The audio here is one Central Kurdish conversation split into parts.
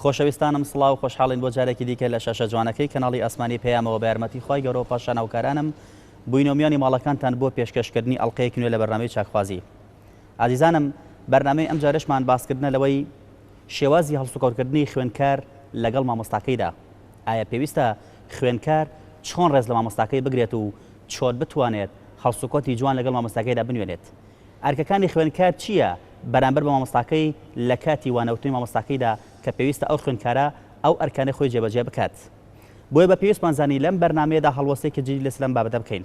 خۆشەویستانم سڵاو خۆشحاڵین بۆ جارێکی دیکە لە شاشە جوانەکەی کەناڵی ئاسمانی پەیامەوە بە یارمەتی خوای گەورەو پاشان هاوکارانم بووینەوە میوانی ماڵەکانتان بۆ پێشکەشکردنی ئەڵقەیەکی نوێ لە بەرنامەی چاکخوازی ئازیزانم بەرنامەی ئەمجارەشمان باسکردنە لەوەی شێوازی هەڵسوکەوتکردنی خوێندکار لەگەڵ مامۆستاکەیدا ئایا پێویستە خوێندکار چۆن ڕێز لە مامۆستاکەی بگرێت و چۆن بتوانێت هەڵسوکەوتی جوان لەگەڵ مامۆستاکەیدا بنوێنێت؟ ئەرکەکانی خوێندکار چییە بەرامبەر بە مامۆستاکەی لە کاتی وانەوتنەوەی مامۆستاکەیدا کە پێویستە ئەو خوێندکارە ئەو ئەرکانەی خۆی جێبەجێ بکات؟ بۆیە بە پێویستمان زانی لەم بەرنامەیەدا هەڵوەستەیەکی جدی لەسەر ئەم بابەتە بکەین.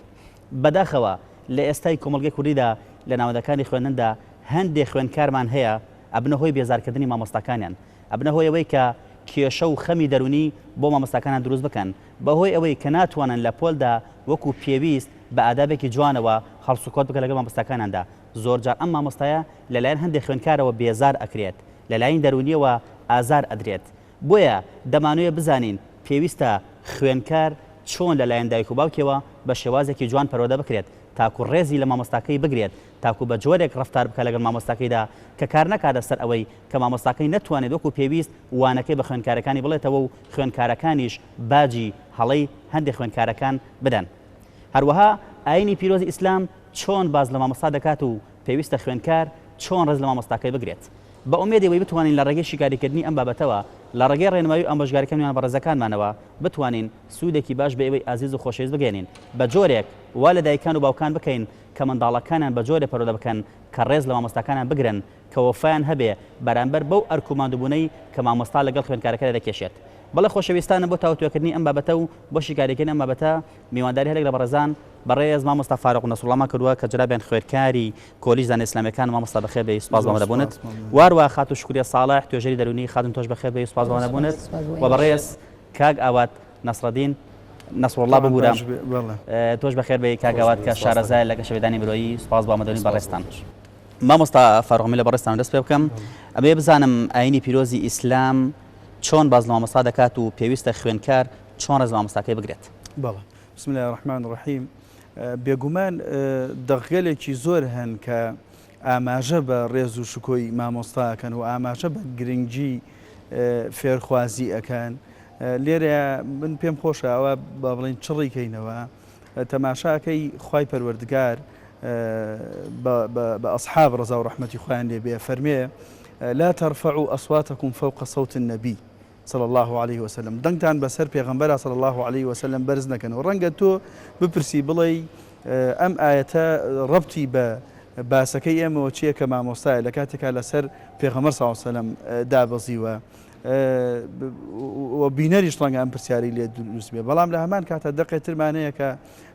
بەداخەوە لە ئێستای کۆمەڵگەی کوردیدا لە ناوەندەکانی خوێندندا هەندێ خوێندکارمان هەیە ئەبنە هۆی بێزارکردنی مامۆستاکانیان، ئەبنە هۆی ئەوەی کە کێشە و خەمی دەروونی بۆ مامۆستاکانیان دروست بکەن، بەهۆی ئەوەی کە ناتوانن لە پۆلدا وەکو پێویست بە ئادابێکی جوانەوە هەڵسوکەوت بکەن لەگەڵ مامۆستاکانیاندا، زۆرجار ئەم مامۆستایە لەلایەن هەندێک خوێندکارەوە بێزار ئەکرێت، لەلایەن دەروونیەوە ئازار ئەدرێت. بۆیە دەمانەوێت بزانین پێویستە خوێندکار چۆن لەلایەن دایک و باوکیەوە بە شێوازێکی جوان پەروەردە بکرێت تاکو ڕێزی لە مامۆستاکەی بگرێت، تاکو بە جۆرێک ڕەفتار بکات لەگەڵ مامۆستاکەیدا کە کار نەکاتە سەر ئەوەی کە مامۆستاکەی نەتوانێت وەکو پێویست وانەکەی بە خوێندکارەکانی بڵێتەوە و خوێندکارەکانیش باجی هەڵەی هەندێک خوێندکارەکان بدەن. هەروەها ئایینی پیرۆزی ئیسلام چۆن باس لە مامۆستا دەکات و پێویستە خوێندکار چۆن ڕێز لە مامۆستاکەی بگرێت. بە ئومێدی ئەوەی بتوانین لە ڕێگەی شیکاریکردنی ئەم بابەتەوە، لە ڕێگەی ڕێنمایی و ئامۆژگاریەکانی میوانە بەڕێزەکانمانەوە بتوانین سوودێکی باش بە ئێوەی ئازیز و خۆشەویست بگەیەنین، بە جۆرێک وا لە دایکان و باوکان بکەین کە منداڵەکانیان بە جۆرێ پەروەردە بکەن کە ڕێز لە مامۆستاکانیان بگرن کە وەفایان هەبێ بەرامبەر بەو ئەرک و ماندووبوونەی کە مامۆستا لەگەڵ خوێندکارەکەیدا دەکێشێت. بەڵێ خۆشەویستانم بۆ تاوتوێکردنی ئەم بابەتە و بۆ شیکاریکردنی ئەم بابەتە میوانداری هەرێک لە بەڕێزان بەڕێز مامۆستا فاروق نەسروڵامان کردووە کە جەنابیان خوێندکاری کۆلیژ زانستە ئیسلامیەکان مامۆستا بەخێر بێی سوپاس بۆ ئامادەبوونت واروا خاتوو شوکریە ساڵح توێژەری دەروونی خاتون تۆش بەخێر بێی سوپاس بۆ ئامادەبوونت و بەڕێز کاک ئاوات نەسرەدین نەسروڵڵا ببورە تۆش بەخێر بێی کاک ئاوات کە شارەزایە لە گەشەپێدانی مرۆیی سوپاس بۆ ئامادەبوونی بەڕێزتان. مامۆستا فاروق من لە بەڕێزتانەوە دەست پێ بکەم ئەمەوێ بزانم ئاینی پیرۆزی ئیسلام چۆن باس لە مامۆستا دەکات و پێویستە خوێندکار چۆن ڕێز لە مامۆستاکەی بگرێت؟ بەڵێ بسم اللە الرحمن الرحیم بێگومان دەقگەلێکی زۆر هەن کە ئاماژە بە ڕێز و شکۆی مامۆستا ئەکەن و ئاماژە بە گرنگی فێرخوازی ئەکەن لێرە من پێم خۆشە ئەوە با بڵێین چڕی کەینەوە تەماشاکەی خوای پەروەردگار بە ئەسحاب ڕەزا و ڕەحمەتی خوایان لێ بێ فەرمێ لا ترفعوا اصواتکم فوق صوت النبی صلی اللە علیه وسلم دەنگتان بەسەر پێغەمبەرا صلی اللە علیه وسلم بەرز نەکەنەوە ڕەنگە تۆ بپرسی بڵێی ئەم ئایەتە ڕەبتی بە باسەکەی ئێمەوە چییە کە مامۆستایە لە کاتێکا لەسەر پێغەمبەر صلی اللە علیه وسلم دابەزیوە و بینەریش ڕەنگە ئەم پرسیارەی لێ دروست بێ بەڵام لە هەمان کاتە دەقێ ترمان هەیە کە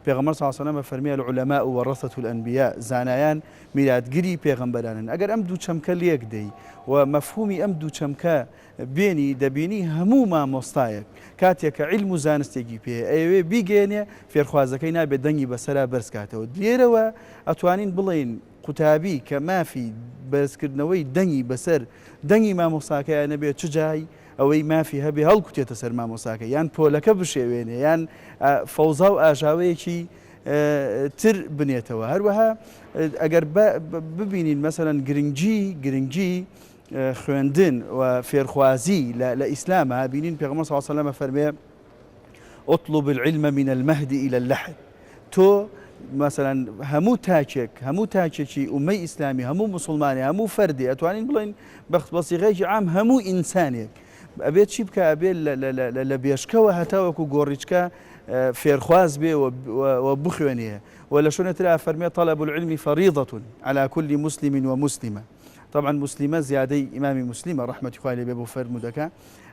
پێغەمبەر صلی اللە علیه وسلم فەرمی العلماء ورثة الانبیاء زانایان میراتگری پێغەمبەرانن ئەگەر ئەم دوو چەمکە لێک دەی و مەفهومی ئەم دوو چەمکە بێنی دەبینی هەموو مامۆستایەک کاتێک کە عیلم و زانستێکی پێیە ئەیەوێ بیگەیەنێ فێرخوازەکەی نابێ دەنگی بەسەرا بەرز کاتەوە لێرەوە ئەتوانین بڵێین قوتابی کە مافی بەرزکردنەوەی دەنگی بەسەر دەنگی مامۆستاکەیا نەبێ چ جای ئەوەی مافی هەبێ هەڵکوتێتە سەر مامۆستاکە یان پۆلەکە بشێوێنێ یان فەوزا و ئاژاوەیەکی تر بنێتەوە هەروەها ئەگەر ببینین مەسەلەن گرنگی گرنگی خوێندن و فێرخوازی لە ئیسلامە بینین پێغەمبەر صلی اللە علیه و سلم فەرمێ اطلب العلم من المهد الى اللحد تۆ مەسەلەن هەموو تاکێک هەموو تاکێکی ئومەی ئیسلامی هەموو مسلمانی هەموو فەردی ئەتوانین بڵێن بەخت بە سیغەیەکی عام هەموو ئینسانێک ئەبێت چی بکە ئەبێت لە بێشکەوە هەتاوەکو گۆڕیچکە فێرخواز بێ و بخوێنێ و لە شوێنێ ترا فەرمێ طلب العلم فریضة على كل مسلم ومسلمة طبعا مسلمە زیادەی ئیمامی مسلمە ڕەحمەتی خوای لێ بێ بۆ فەرموودەکە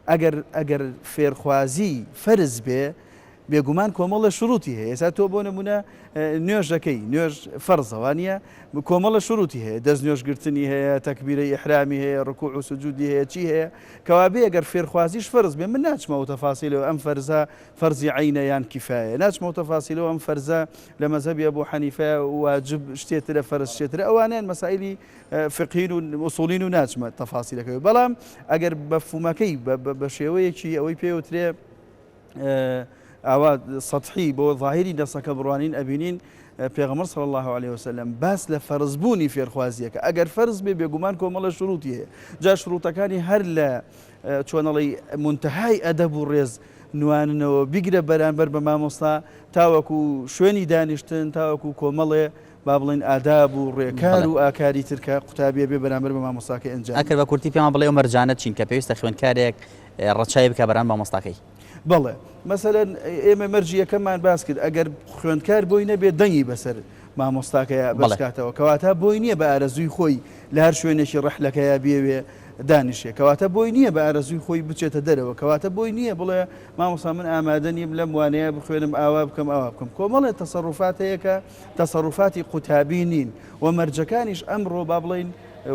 ئەگەر ئەگەر فێرخوازی فەرز بێ بێگومان کۆمەڵە شروتی هەیە ئێستا تۆ بۆ نمونە نوێژەکەی نوێژ فەرزە وانە کۆمەڵە شروتی هەیە دەست نوێژگرتنی هەیە تەکبیرەی ئیحرامی هەیە ڕکوع و سجودی هەیە چی هەیە کەوابێ ئەگەر فێرخوازیش فەرز بێ من ناچمەوە تەفاسیلەوە ئەم فەرزە فەرزی عینە یان کیفایە ناچمەوە تەفاسیلەوە ئەم فەرزە لە مەزهەبی ئەبو حەنیفە واجب شتێترە فەرز شتێترە ئەوانیان مەسائلی فقهین و ئوسوڵین و ناچمە تەفاسیلەکەی بەڵام ئەگەر مەفهومەکەی بە شێوەیەکی ئەوەی پێوترێ ئاوا سەتحی بۆ ظاهری نەسەکە بڕوانین ئەبینین. پێغەمبەر صلی اللە علیە وسلم باس لە فەرز بوونی فێرخوازیەکە ئەگەر فەرز بێ بێگومان کۆمەڵە شروطی هەیە جا شروطەکانی هەر لە چۆنەڵی مونتەهای ئەدەب و ڕێز نواننەوە بیگرە بەرانبەر بە مامۆستا تاوەکو شوێنی دانیشتن تاوەکو کۆمەڵێ با بڵێین ئاداب و ڕێکار و ئاکاری تر کە قوتابیە بێ بەرامبەر بە مامۆستاکەی ئەنجامی. ئەگەر بە کورتی پێمان بڵێ ئەو مەرجانە چین کە پێویستە خوێندکارێک ڕەچاوی بکات بەرامبەر مامۆستاکەی؟ بەڵێ مەسەلەن ئێمە مەرجی یەکەممان باس کرد ئەگەر خوێندکار بۆی نەبێ دەنگی بەسەر مامۆستاکەیا بەرز کاتەوە کەواتە بۆی نییە بە ئارەزووی خۆی لە هەر شوێنێکی ڕەحلەکەیا بیەوێ دانیشێ کەواتە بۆی نییە بە ئارەزووی خۆی بچێتە دەرەوە کەواتە بۆی نییە بڵێ مامۆستا من ئامادە نیم لەم وانەیە بخوێنم ئاوا بکەم ئاوا بکەم کۆمەڵێ تەسەڕوفات هەیە کە تەسەڕوفاتی قوتابی نین و مەرجەکانیش ئەمڕۆ با بڵێین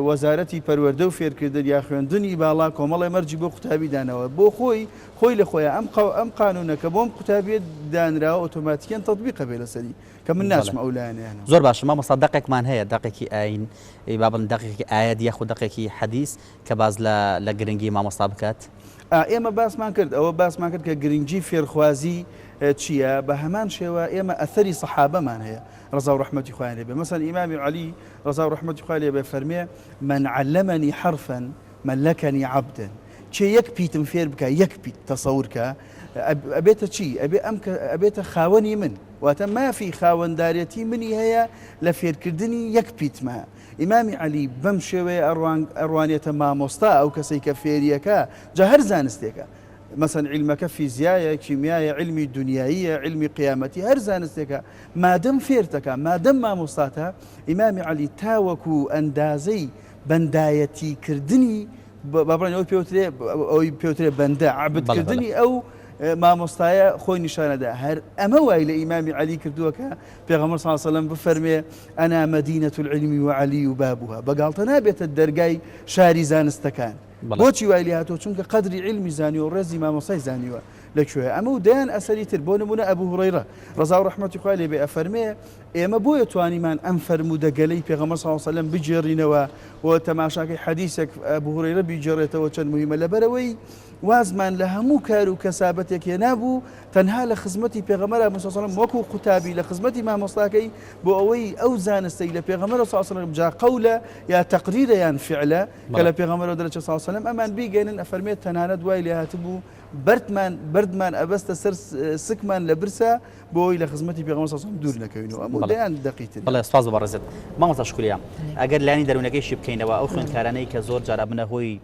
وەزارەتی پەروەردە و فێرکردن یا خوێندنی باڵا کۆمەڵێ مەرجی بۆ قوتابی داناوە بۆ خۆی خۆی لە خۆیا ئەم ئەم قانونە کە بۆم قوتابیە دانراوە ئۆتۆماتیکیەن تەتبیقە بێ لەسەری کە من ناچمە ئەو لایەنەیانەوە. زۆر باشە مامۆستا دەقێکمان هەیە دەقێکی ئاین با بڵێین دەقێکی ئایەت یاخود دەقێکی حەدیس کە باس لە لە گرنگی مامۆستا بکات؟ ئێمە باسمان کرد ئەوە باسمان کرد کە گرنگی فێرخوازی چییە بە هەمان شێوە ئێمە ئەثەری سەحابەمان هەیە ڕەزا و ڕەحمەتی خوایان لێ بێ مەسەن ئیمامی عەلی ڕەزا و ڕەحمەتی خوای لێ بێ فەرمێ من علمنی حرفا ملکنی عبدا کێ یەک پیتم فێر بکا یەک پیت تەسەور کە ئەبێتە چی ئەبێ ئەم ئەبێتە خاوەنی من واتە مافی خاوەندارێتی منی هەیە لە فێرکردنی یەک پیتمە ئیمامی عەلی بەم شێوەیە ئەڕوانێتە مامۆستا ئەو کەسەی کە فێریەکە جا هەر زانستێکە مەسەن عیلمەکە فیزیایە کیمیایە عیلمی دونیاییە عیلمی قیامەتی هەر زانستێکە مادەم فێرتەکا مادەم مامۆستاتە ئیمامی عەلی تاوەکو ئەندازەی بەندایەتی کردنی با بڵێین ئەوەی پێوترێ ئەوەی پێوترێ بەندە عەبد کردنی ئەو مامۆستایە خۆی نیشانەدا هەر ئەمە وای لە ئیمامی عەلی کردووە کە پێغەمبەر صلی الله علیه و سلم بفەرمێ انا مدینە العلم وعلی بابها بە گاڵتە نابێتە دەرگای شاری زانستەکان بۆچی وای لێ هاتووە چونکە قەدری عیلمی زانیوە و ڕێزی مامۆستای زانیوە لە کوێ ئەمە و دەیان ئەسەری تر بۆ نمونە ئەبو هوڕەیڕە ڕەزا و ڕەحمەتی خوای لێ بێ ئەفەرمێ ئێمە بۆیە توانیمان ئەم فەرموودە گەلەی پێغەمبەر صلی اللە علیه و سلم بگێڕینەوە و تەماشاکەی حەدیسێک ئەبو هوڕەیڕە بیگێڕێتەوە چەند موهیمە لەبەرئەوەی وازمان لە هەموو کار و کەسابەتێک هێنابوو تەنها لە خزمەتی پێغەمبەر صلی اللە علیه و سلم وەکو قوتابی لە خزمەتی مامۆستاکەی بۆ ئەوەی ئەو زانستەی لە پێغەمبەر صلی اللە علیه و سلم جا قەولە یا تەقریرە یان فعلە کە لە پێغەمبەرەوە دەرەچێت صلی اللە علیه و سلم ئەمان بیگەینن ئەفەرمێت تەنانەت وای لێهاتبوو بەردمان بەردمان ئەبەستە سەر سکمان لە برسا بۆ ئەوەی لە خزمەتی پێغەمبەر صلی اللە علیه و سلم دوور نەکەوینەوە ئەمە و دەیان دەقی تر. بەڵێ سوپاس بۆ بەڕێزت مامۆستا شکریا ئەگەر لایەنی دەروونەکەیشی بکەینەوە ئەو خوێندکارانەی کە زۆر جار ئەبنە هۆی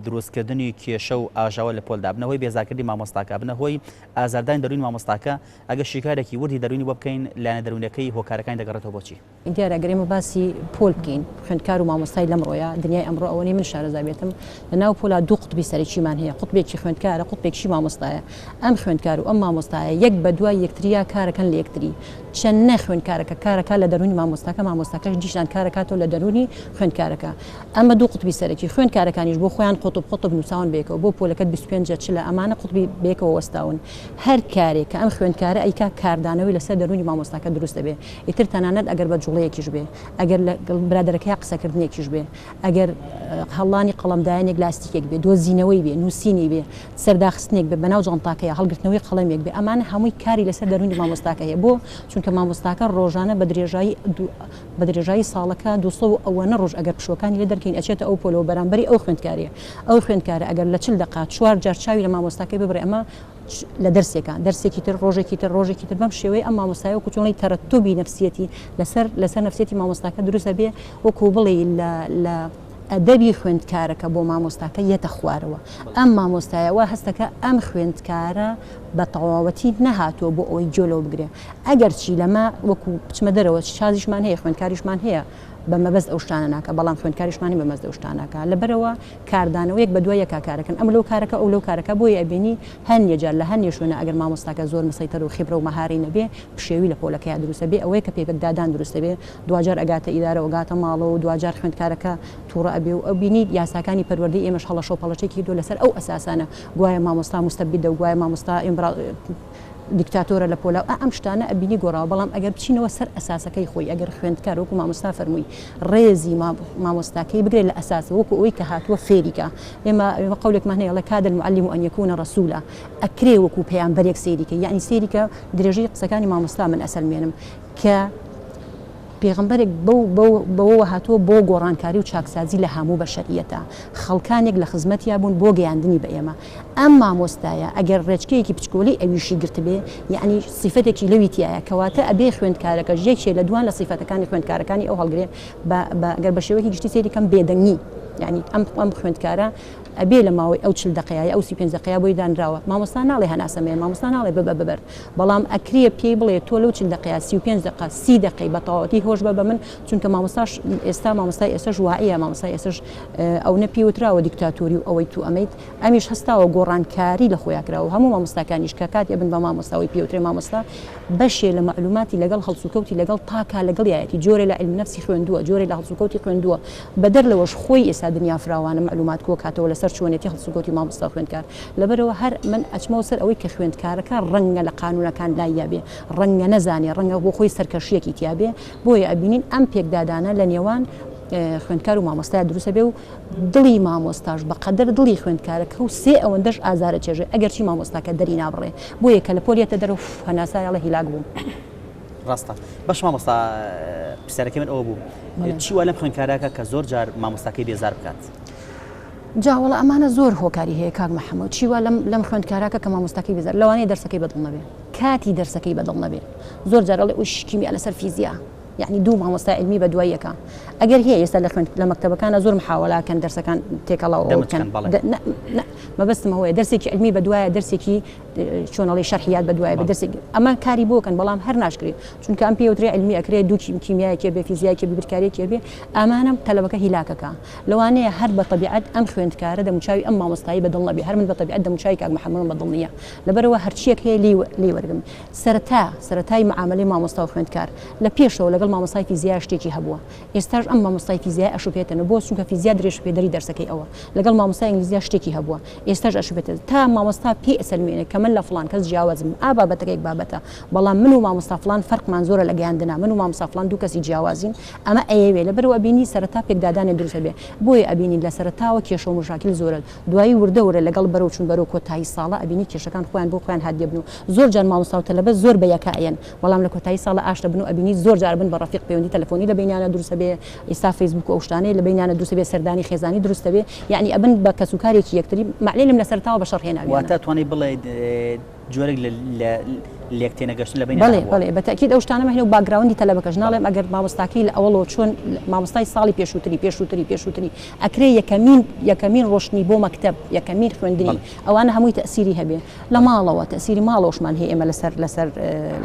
دروستکردنی کێشە و ئاژاوە لە پۆلدا بنە هۆی بێزارکردنی مامۆستاکە بنە هۆی ئازاردانی دەروونی مامۆستاکە ئەگەر شیکارێکی وردی دەروونی بۆ بکەین لایەنە دەروونەکەی هۆکارەکانی دەگەڕێتەوە بۆچی؟ دیارە گەر ئێمە باسی پۆل بکەین، خوێندکار و مامۆستای لەمڕۆیە، دنیای ئەمڕۆ ئەوەنەی من شارەزا بێتم، لە ناو پۆلا دوو قوتبی سەرەکیمان هەیە، قوتبێکی خوێندکارە، قوتبێکیشی مامۆستایە. ئەم خوێندکار و ئەم مامۆستایە یەک بە دوای یەکتریا کارەکەن لە یەکتری. چەندە خوێندکارەکە کارەکا لە دەروونی مامۆستاکە، مامۆستاکەش دیسان کارەکاتەوە لە دەروونی خوێندکارەکە. ئەمە دوو قوتبی سەرەکی. خوێندکارەکانیش بۆ خۆیان قوتب قوتب نووساون بەیەکەوە. بۆ پۆلەکەت 25 ە چلە ئەمانە قوتبی بەیەکەوە وەستاون. هەر کارێک کە ئەم خوێندکارە ئەیکا کاردانەوەی لەسەر دەروونی مامۆستاکە دروست دەبێ. ئیتر تەنانەت ئەگەر بە جوڵەیەکیش بێ، ئەگەر لەگەڵ برادەرەکەیا قسەکردنێکیش بێ، ئەگەر هەڵانی قەڵەمدایەنێک لاستیکێک بێ، دۆزینەوەی بێ، نووسینی بێ، سەرداخستنێک بێ بەناو جانتاکەیا، هەڵگرتنەوەی قەڵەمێک بێ، ئەمانە هەمووی کاری لەسەر دەروونی مامۆستاکە هەیە. بۆ؟ چونکە مامۆستاکە ڕۆژانە بە درێژایی دوو بە درێژایی ساڵەکە 200 و ئەوەنە ڕۆژ ئەگەر پشووەکانی لێ دەرکەین ئەچێتە ئەو پۆلەوە بەرامبەری ئەو خوێندکارەیە. ئەو خوێندکارە ئەگەر لە 40 دەقە چوار جار چاوی لە مامۆستاکەی ببڕێ ئەمە لە دەرسێکا دەرسێکی تر ڕۆژێکی تر ڕۆژێکی تر بەم شێوەیە ئەم مامۆستایە وەکو چۆن بڵێی تەرەتوبی نەفسیەتی لەسەر لەسەر نەفسیەتی مامۆستاکە دروست ئەبێ وەکو بڵێی لە لە ئەدەبی خوێندکارەکە بۆ مامۆستاکە یەتە خوارەوە ئەم مامۆستایە وا هەستەکە ئەم خوێندکارە بە تەواوەتی نەهاتووە بۆ ئەوەی گوێ لەو بگرێ ئەگەرچی لەمە وەکو بچمە دەرەوە شازیشمان هەیە خوێندکاریشمان هەیە بە مەبەست ئەو شتانە ناکا بەڵام خوێندکاریشمان هەیە بە مەبەست ئەو شتانە ناکا لەبەرئەوە کاردانەوەیەک بە دوای یەکا کارەکەن ئەم لەو کارەکە ئەو لەو کارەکە بۆیە ئەبینی هەنیە جار لە هەنیە شوێنا ئەگەر مامۆستاکە زۆر مسەیتەر و خیبرە و مەهارەی نەبێ پشێوی لە پۆلەکەیا دروست ئەبێ ئەوەیە کە پێکدادان دروست ئەبێ دواجار ئەگاتە ئیدارە و ئەگاتە ماڵەوە و دواجار خوێندکارەکە توڕە ئەبێ و ئەبینی یاساکانی پەروەردەی ئێمەش هەڵەشە و پەڵەشەی کردوە لەسەر ئەو ئەساسانە گوایە مامۆستا موستەبیدە و گوایە مامۆستا ئیمبرا. دیکتاتۆرە لە پۆلا ئا ئەم شتانە ئەبینی گۆڕاوە بەڵام ئەگەر بچینەوە سەر ئەساسەکەی خۆی ئەگەر خوێندکار وەکو مامۆستا فەرمووی ڕێزی مامۆستاکەی بگرێت لە ئەساسەوە وەکو ئەوەی کە هاتووە فێری کا ئێمە ئێمە قەولێکمان هەیە ئەڵێ کاد المعلم ان یکون رسولا ئەکرێ وەکو پەیامبەرێک سەیری کەی یەعنی سەیری کە درێژەی قسەکانی مامۆستا من ئەسەلمێنم کە پێغەمبەرێک بەو بەو بەوەوە هاتووە بۆ گۆڕانکاری و چاکسازی لە هەموو بەشەریەتا خەڵکانێک لە خزمەتیا بوون بۆ گەیاندنی بە ئێمە ئەم مامۆستایە ئەگەر ڕێچکەیەکی بچکۆلەی ئەویشی گرتبێ یەعنی سیفەتێکی لەوی تیایە کەواتە ئەبێ خوێندکارەکەش یەکێ لە دوان لە سیفەتەکانی خوێندکارەکانی ئەو هەڵگرێ بە بە گەر بە شێوەیەکی گشتی سەیری کەم بێدەنگی یەعنی ئەم ئەم خوێندکارە ئەبێ لە ماوەی ئەو 40 دەقەیە یا ئەو 35 دەقەیە بۆی دانراوە مامۆستا ناڵێ هەناسە مەیە مامۆستا ناڵێ ببە بەبەرد بەڵام ئەکرێ پێی بڵێ تۆ لەو 40 دەقەیە 35 دەقە 30 دەقەی بە تەواوەتی هۆش بە بە من چونکە مامۆستاش ئێستا مامۆستای ئێستاش واعیە مامۆستای ئێستاش ئەونە پێی وتراوە دیکتاتۆری و ئەوەی تو ئەمەیت ئەمیش هەستاوە گۆڕانکاری لە خۆیا کراوە هەموو مامۆستاکانیش کە کاتێ ئەبن بە مامۆستا ئەوەی پێ وترێ مامۆستا بەشێ لە مەعلوماتی لەگەڵ هەڵسوکەوتی لەگەڵ تاکا لەگەڵیایەتی جۆرێ لە عیلم نەفسی خوێندووە جۆرێ لە هەڵسوکەوتی خوێندووە بەدەر لەوەش خۆی ئێستا دنیا فراوانە مەعلومات کۆکاتەوە لەسەر چۆنێتی هەڵسوکەوتی مامۆستا و خوێندکار لەبەرئەوە هەر من ئەچمەوە سەر ئەوەی کە خوێندکارەکە ڕەنگە لە قانونەکان لاییابێ ڕەنگە نەزانێ ڕەنگە بۆ خۆی سەرکەشیەکی تیابێ بۆیە ئەبینین ئەم پێکدادانە لە نێوان خوێندکار و مامۆستایا دروست ئەبێ و دڵی مامۆستاش بە قەدەر دڵی خوێندکارەکە و سێ ئەوەندەش ئازار ئەچێژێ ئەگەرچی مامۆستاکە دەری نابڕێ بۆیە کە لە پۆل یەتە دەرەوە فف هەناسایە ئەڵێ هیلاک بووم. ڕاستە باش مامۆستا پرسیارەکەی من ئەوە بوو چی وا لەم خوێندکارەکە کە زۆر جار مامۆستاکەی بێزار بکات؟ جا وەڵا ئەمانە زۆر هۆکاری هەیە کاک محەممەد چی وا لەم لەم خوێندکارەکە کە مامۆستاکەی بێزار لەوانەیە دەرسەکەی بەدڵ نەبێ کاتی دەرسەکەی بەدڵ نەبێ زۆر جار ئەڵێ ئوش کیمیا لەسەر فیزیا یەعنی دوو مامۆستای عیلمی بە دوای یەکا ئەگەر هەیە ئێستا لە خوێند لە مەکتەبەکانە زۆر محاوەلە کەن دەرسەکان تێکەڵاو ئەوە بکەن نە مەبەستم ئەوەیە دەرسێکی عیلمی بە دوایە دەرسێکی چۆن ئەڵێی شەرحیات بە دوایە بە دەرسێک ئەمە کاری بۆ کەن بەڵام هەر ناشکرێ چونکە ئەم پێوترێ عیلمی ئەکرێ دوو کیمیایەکێ بێ فیزیایەکێ بێ بیرکاریەکێ بێ ئەمانە تەلەبەکە هیلاکەکە لەوانەیە هەر بە تەبیعەت ئەم خوێندکارە دەموچاوی ئەم مامۆستایی بە دڵ نەبێ هەر من بە تەبیعەت دەموچاوی کاک محەممەدم بە دڵ نییە لەبەرئەوە هەرچیەک هەیە لێی لێی وەرگرم سەرەتا سەرەتای معامەلەی مامۆستا و خوێندکار لە پێشەوە لەگەڵ مامۆستای فیزیا شتێکی هەبووە ئێستاش ئەم مامۆستای فیزیایە ئەشوپێتەنە بۆ چونکە فیزیا درێژپێدەری دەرسەکەی ئەوە لەگەڵ مامۆستای ئینگلیزیا شتێکی هەبووە ئێستاش ئەشوپێتە تا مامۆستا پێی ئەسەلمێنێ کە من لە فڵان کەس جیاوازم ئا بابەتەکە یەک بابەتە بەڵام من و مامۆستا فڵان فەرقمان زۆرە لە گەیاندنا من و مامۆستا فڵان دوو کەسی جیاوازین ئەمە ئەیەوێ لەبەرئەوە ئەبینی سەرەتا پێکدادانێ دروست ئەبێ بۆیە ئەبینین لە سەرەتاوە کێشە و مشاکل زۆرە دوایی وردە وردە لەگەڵ بەرەو چوون بەرەو کۆتایی ساڵە ئەبینی کێشەکان خۆیان بۆ خۆیان هات دێبن و زۆر جار مامۆستا و تەلەبە زۆر بە یەکا ئەیەن بەڵام لە کۆتایی ساڵە ئاشت ئەبن و ئەبینی زۆر جار ئەبن بە ڕەفیق پەیوەندی تەلەفۆنی لە بەینیانا دروست ئەبێ ئیستا فەیسبوک و ئەو شتانەیە لە بەینیانا دروست ئەبێ سەردانی خێزانی دروست ئەبێ یەعنی ئەبن بە کەسوکارێکی یەکتری مەعلێلم لە سەرەتاوە بە شەڕ هێناویانە. واتە توانی بڵێیت جۆرێک لە لە لێک تێنەگەشتن لە بەینیان بەڵێ هەبووە. بەڵێ بە تەئکید ئەو شتانەمە هەیە و background ی تەلەبەکەش ناڵێم ئەگەر مامۆستاکەی لە ئەوەڵەوە چۆن مامۆستای ساڵی پێشووتری پێشووتری پێشووتری ئەکرێ یەکەمین یەکەمین ڕۆشتنی بۆ مەکتەب یەکەمین خوێندنی ئەوانە هەمووی تەئسیری هەبێ لە ماڵەوە تەئسیری ماڵەوەشمان هەیە ئێمە لەسەر لەسەر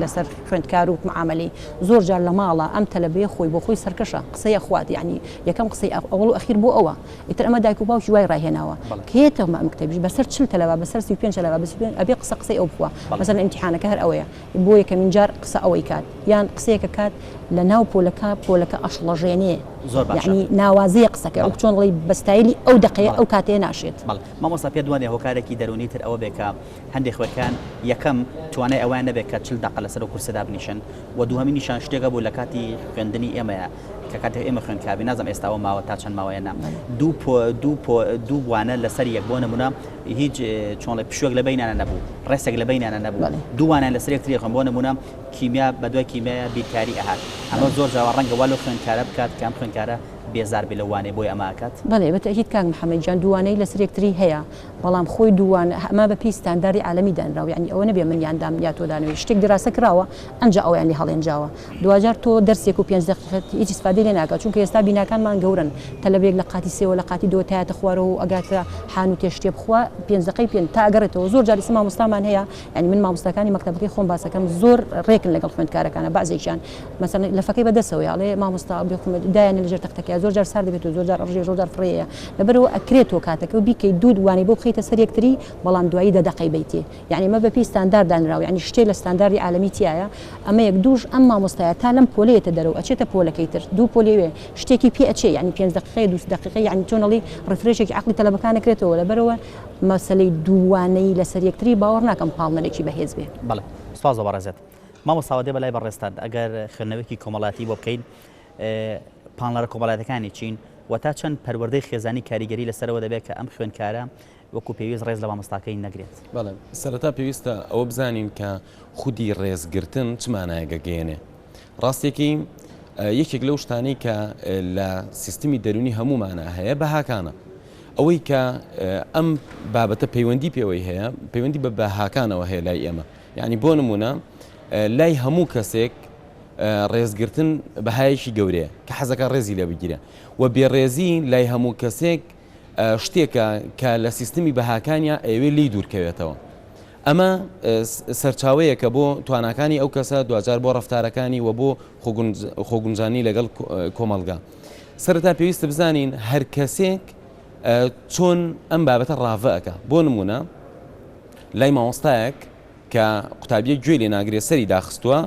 لەسەر خوێندکار و معامەلەی زۆر جار لە ماڵە ئەم تەلەبەیە خۆی بۆ خۆی سەرکەشە قسەی ئەخوات یەعنی یەکەم قسەی ئەوەڵ و ئەخیر بۆ ئەوە ئیتر ئەمە دایک و باوکی وای ڕایهێناوە کە یەتە مەکتەبیش بەسەر 40 تەلەبە بەسەر 35 تەلەبە بەسەر ئەبێ قسە قسەی ئەو بخوا مەسەلەن ئیمتیحانەکە هەر ئەوەیە بۆ یەکەمین جار قسە ئەوەی کات یان قسەیەکە کات لە ناو پۆلەکە پۆلەکە ئەشڵەژێنێ زۆر باشە یعنی ناوازەیە قسەکە ئەو چۆن ڵی بە ستایلی ئەو دەقەیە ئەو کاتەیە ناشێت. بەڵێ مامۆستا پێت وانیە هۆکارێکی دەروونی تر ئەوە بێ کە هەندێک خوێندکان یەکەم توانای ئەوەیان نەبێت کە 40 دەقە لەسەر ئەو کورسە دابنیشن و دووهەمینیشان شتێک هەبوو لە کاتی خوێندنی ئێمەیە کە کاتێک ئێمە خوێندکار بین نازانم ئێستا ئەوە ماوە تا چەند ماوە یان نا دوو پۆ دوو پۆ دوو وانە لەسەر یەک بۆ نمونە هیچ چۆن پشوێک لە بینانە نەبوو ڕێسێک لە بینانە نەبوو دوو وانیان لەسەر یەکتری خوێن بۆ نمونە کیمیا بە دوای کیمیایا بیرکاری ئەهات ئەمە زۆر جار ڕەنگە وا لەو خوێندکارە بکات کە ئەم خوێندکارە بێزار بێ لەو وانەیە بۆیە ئەمە ئەکات. بەڵێ بە تەئکید کاک محمد گیان دووانەی لەسەر یەکتری هەیە بەڵام خۆی دووانە ئەمە بە پێی ستانداردی عالەمی دانراوە یانی ئەوە نەبێ من یان دام یا تۆ دانەوێ شتێک دیراسە کراوە ئەنجا ئەوەیان لێ هەڵێنجاوە دواجار تۆ دەرسێک و پێنج دەقیقەت هیچ ئیسفادەی لێ ناکات چونکە ئێستا بیناکانمان گەورەن تەلەبەیەک لە قاتی سێوە لە قاتی دووە تایەتە خوارەوە و ئەگاتە حانوتێ شتێ بخوا پێنج دەقەی پێ تا ئەگەڕێتەوە زۆر جار ئیستا مامۆستامان هەیە یانی من مامۆستاکانی مەکتەبەکەی خۆم باسەکەم زۆر ڕێکن لەگەڵ خوێندکارەکانە بەعزێکیان مەسەلەن لەفەکەی بەدەسەوەیە ئەڵێ مامۆستا بێخۆم دایانێ لەژێر تەختەکەیا زۆر جار سارد دەبێت و زۆر جار ئەڕژێ زۆر جار فڕێیە لەبەرئەوە ئەکرێت تۆ کاتەکە و بیکەی دوو وانەی بۆ بخەیتە سەر یەکتری بەڵام دوایی دە دەقەی بەیتێ یانی ئەمە بەپێی ستاندارد دانراوە یانی شتێ لە ستانداردی عالەمی تیایە ئەمە یەک دووش ئەم مامۆستایە تا لەم پۆلە یەتە دەرەوە ئەچێتە پۆلەکەی تر دوو پۆلی وێ شتێکی پێ ئەچێ یانی پێنج دەقیقەیە دوو دەقیقە یانی چۆن ئەڵێی refresh ێکی عەقڵی تەلەبەکان ئەکرێتەوە لەبەرئەوە مەسەلەی دووانەیی لەسەر یەکتری باوەڕ ناکەم پاڵنەرێکی بەهێز بێ. بەڵێ. سپاس بۆ بەڕێزت. مامۆستا وە دێ بە لای بەڕێزتان ئەگەر خوێندنەوەیەکی کۆمەڵایەتی بۆ بکەین پاڵنەرە کۆمەڵایەتەکانی چین و تا چەند پەروەردەی خێزانی کاریگەری لەسەرەوە دەبێت کە ئەم خوێندکارە وەکو پێویست ڕێز لە مامۆستاکەی نەگرێت؟ بەڵێ سەرەتا پێویستە ئەوە بزانین کە خودی ڕێزگرتن چ مانایەک ئەگەیەنێ. ڕاستیەکەی یەکێک لەو شتانەی کە لە سیستمی دەروونی هەموومانا هەیە بەهاکانە. ئەوەی کە ئەم بابەتە پەیوەندی پێوەی هەیە پەیوەندی بە بەهاکانەوە هەیە لای ئێمە. یعنی بۆ نمونە لای هەموو کەسێک ڕێزگرتن بەهایەکی گەورەیە کە حەزەکە ڕێزی لێ بگیرێ و بێڕێزی لای هەموو کەسێک شتێکە کە لە سیستمی بەهاکانیا ئەیەوێ لێی دوورکەوێتەوە. ئەمە سەرچاوەیەکە بۆ تواناکانی ئەو کەسە، دواجار بۆ ڕەفتارەکانی و بۆ خۆگونجاندنی لەگەڵ کۆمەڵگا. سەرەتا پێویستە بزانین هەر کەسێک چۆن ئەم بابەتە ڕاڤە ئەکا. بۆ نموونە لای مامۆستایەک کە قوتابیەک گوێی لێ ناگرێ سەری داخستووە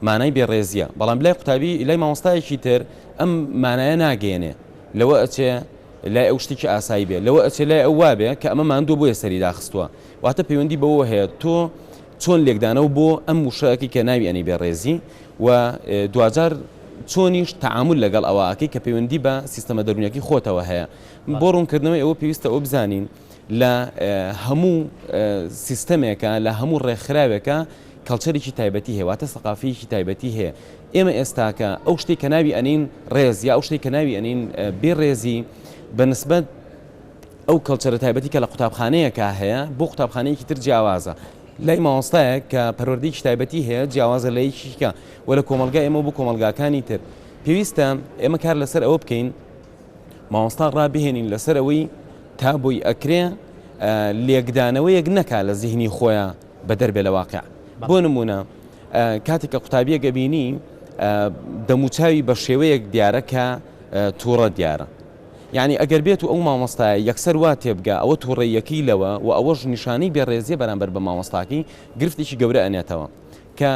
مانای بێڕێزیە، بەڵام لای قوتابی لای مامۆستایەکی تر ئەم مانایە ناگەیەنێ، لەوە ئەچێ لای ئەو شتێکی ئاسایی بێ، لەوە ئەچێ لای ئەو وابێ کە ئەمە ماندووە بۆیە سەری داخستووە. واتە پەیوەندی بەوەوە هەیە تۆ چۆن لێکدانەوە بۆ ئەم وشە ئەکەی کە ناوی ئەنێی بێڕێزی و دواجار چۆنیش تەعامول لەگەڵ ئەوە ئەکەی کە پەیوەندی بە سیستەمە دەروونیەکەی خۆتەوە هەیە. بۆ ڕوونکردنەوەی ئەوە پێویستە ئەوە بزانین لە هەموو سیستەمێکا، لە هەموو ڕێکخراوێکا culture ێکی تایبەتی هەیە، واتە سەقافەیەکی تایبەتی هەیە. ئێمە ئێستاکە ئەو شتەی کە ناوی ئەنێین ڕێز یا ئەو شتەی کە ناوی ئەنێین بێڕێزی بە نسبەت ئەو culture ە تایبەتی کە لە قوتابخانەیەکا هەیە بۆ قوتابخانەیەکی تر جیاوازە. لای مامۆستایەک کە پەروەردەیەکی تایبەتی هەیە جیاوازە لە یەکی کە و لە کۆمەڵگای ئێمە بۆ کۆمەڵگاکانی تر. پێویستە ئێمە کار لەسەر ئەوە بکەین مامۆستا ڕابهێنین لەسەر ئەوەی تا بۆی ئەکرێ لێکدانەوەیەک نەکا لە زیهنی خۆیا بەدەر بێ لە واقع. بۆ نمونە کاتێک کە قوتابیەک ئەبینی دەموچاوی بە شێوەیەک دیارە کە تووڕە دیارە. یانی ئەگەر بێت و ئەو مامۆستایە یەکسەر وا تێبگا ئەوە توڕەییەکەی لەوە و ئەوەش نیشانەی بێڕێزیە بەرامبەر بە مامۆستاکەی گرفتێکی گەورە ئەنێتەوە کە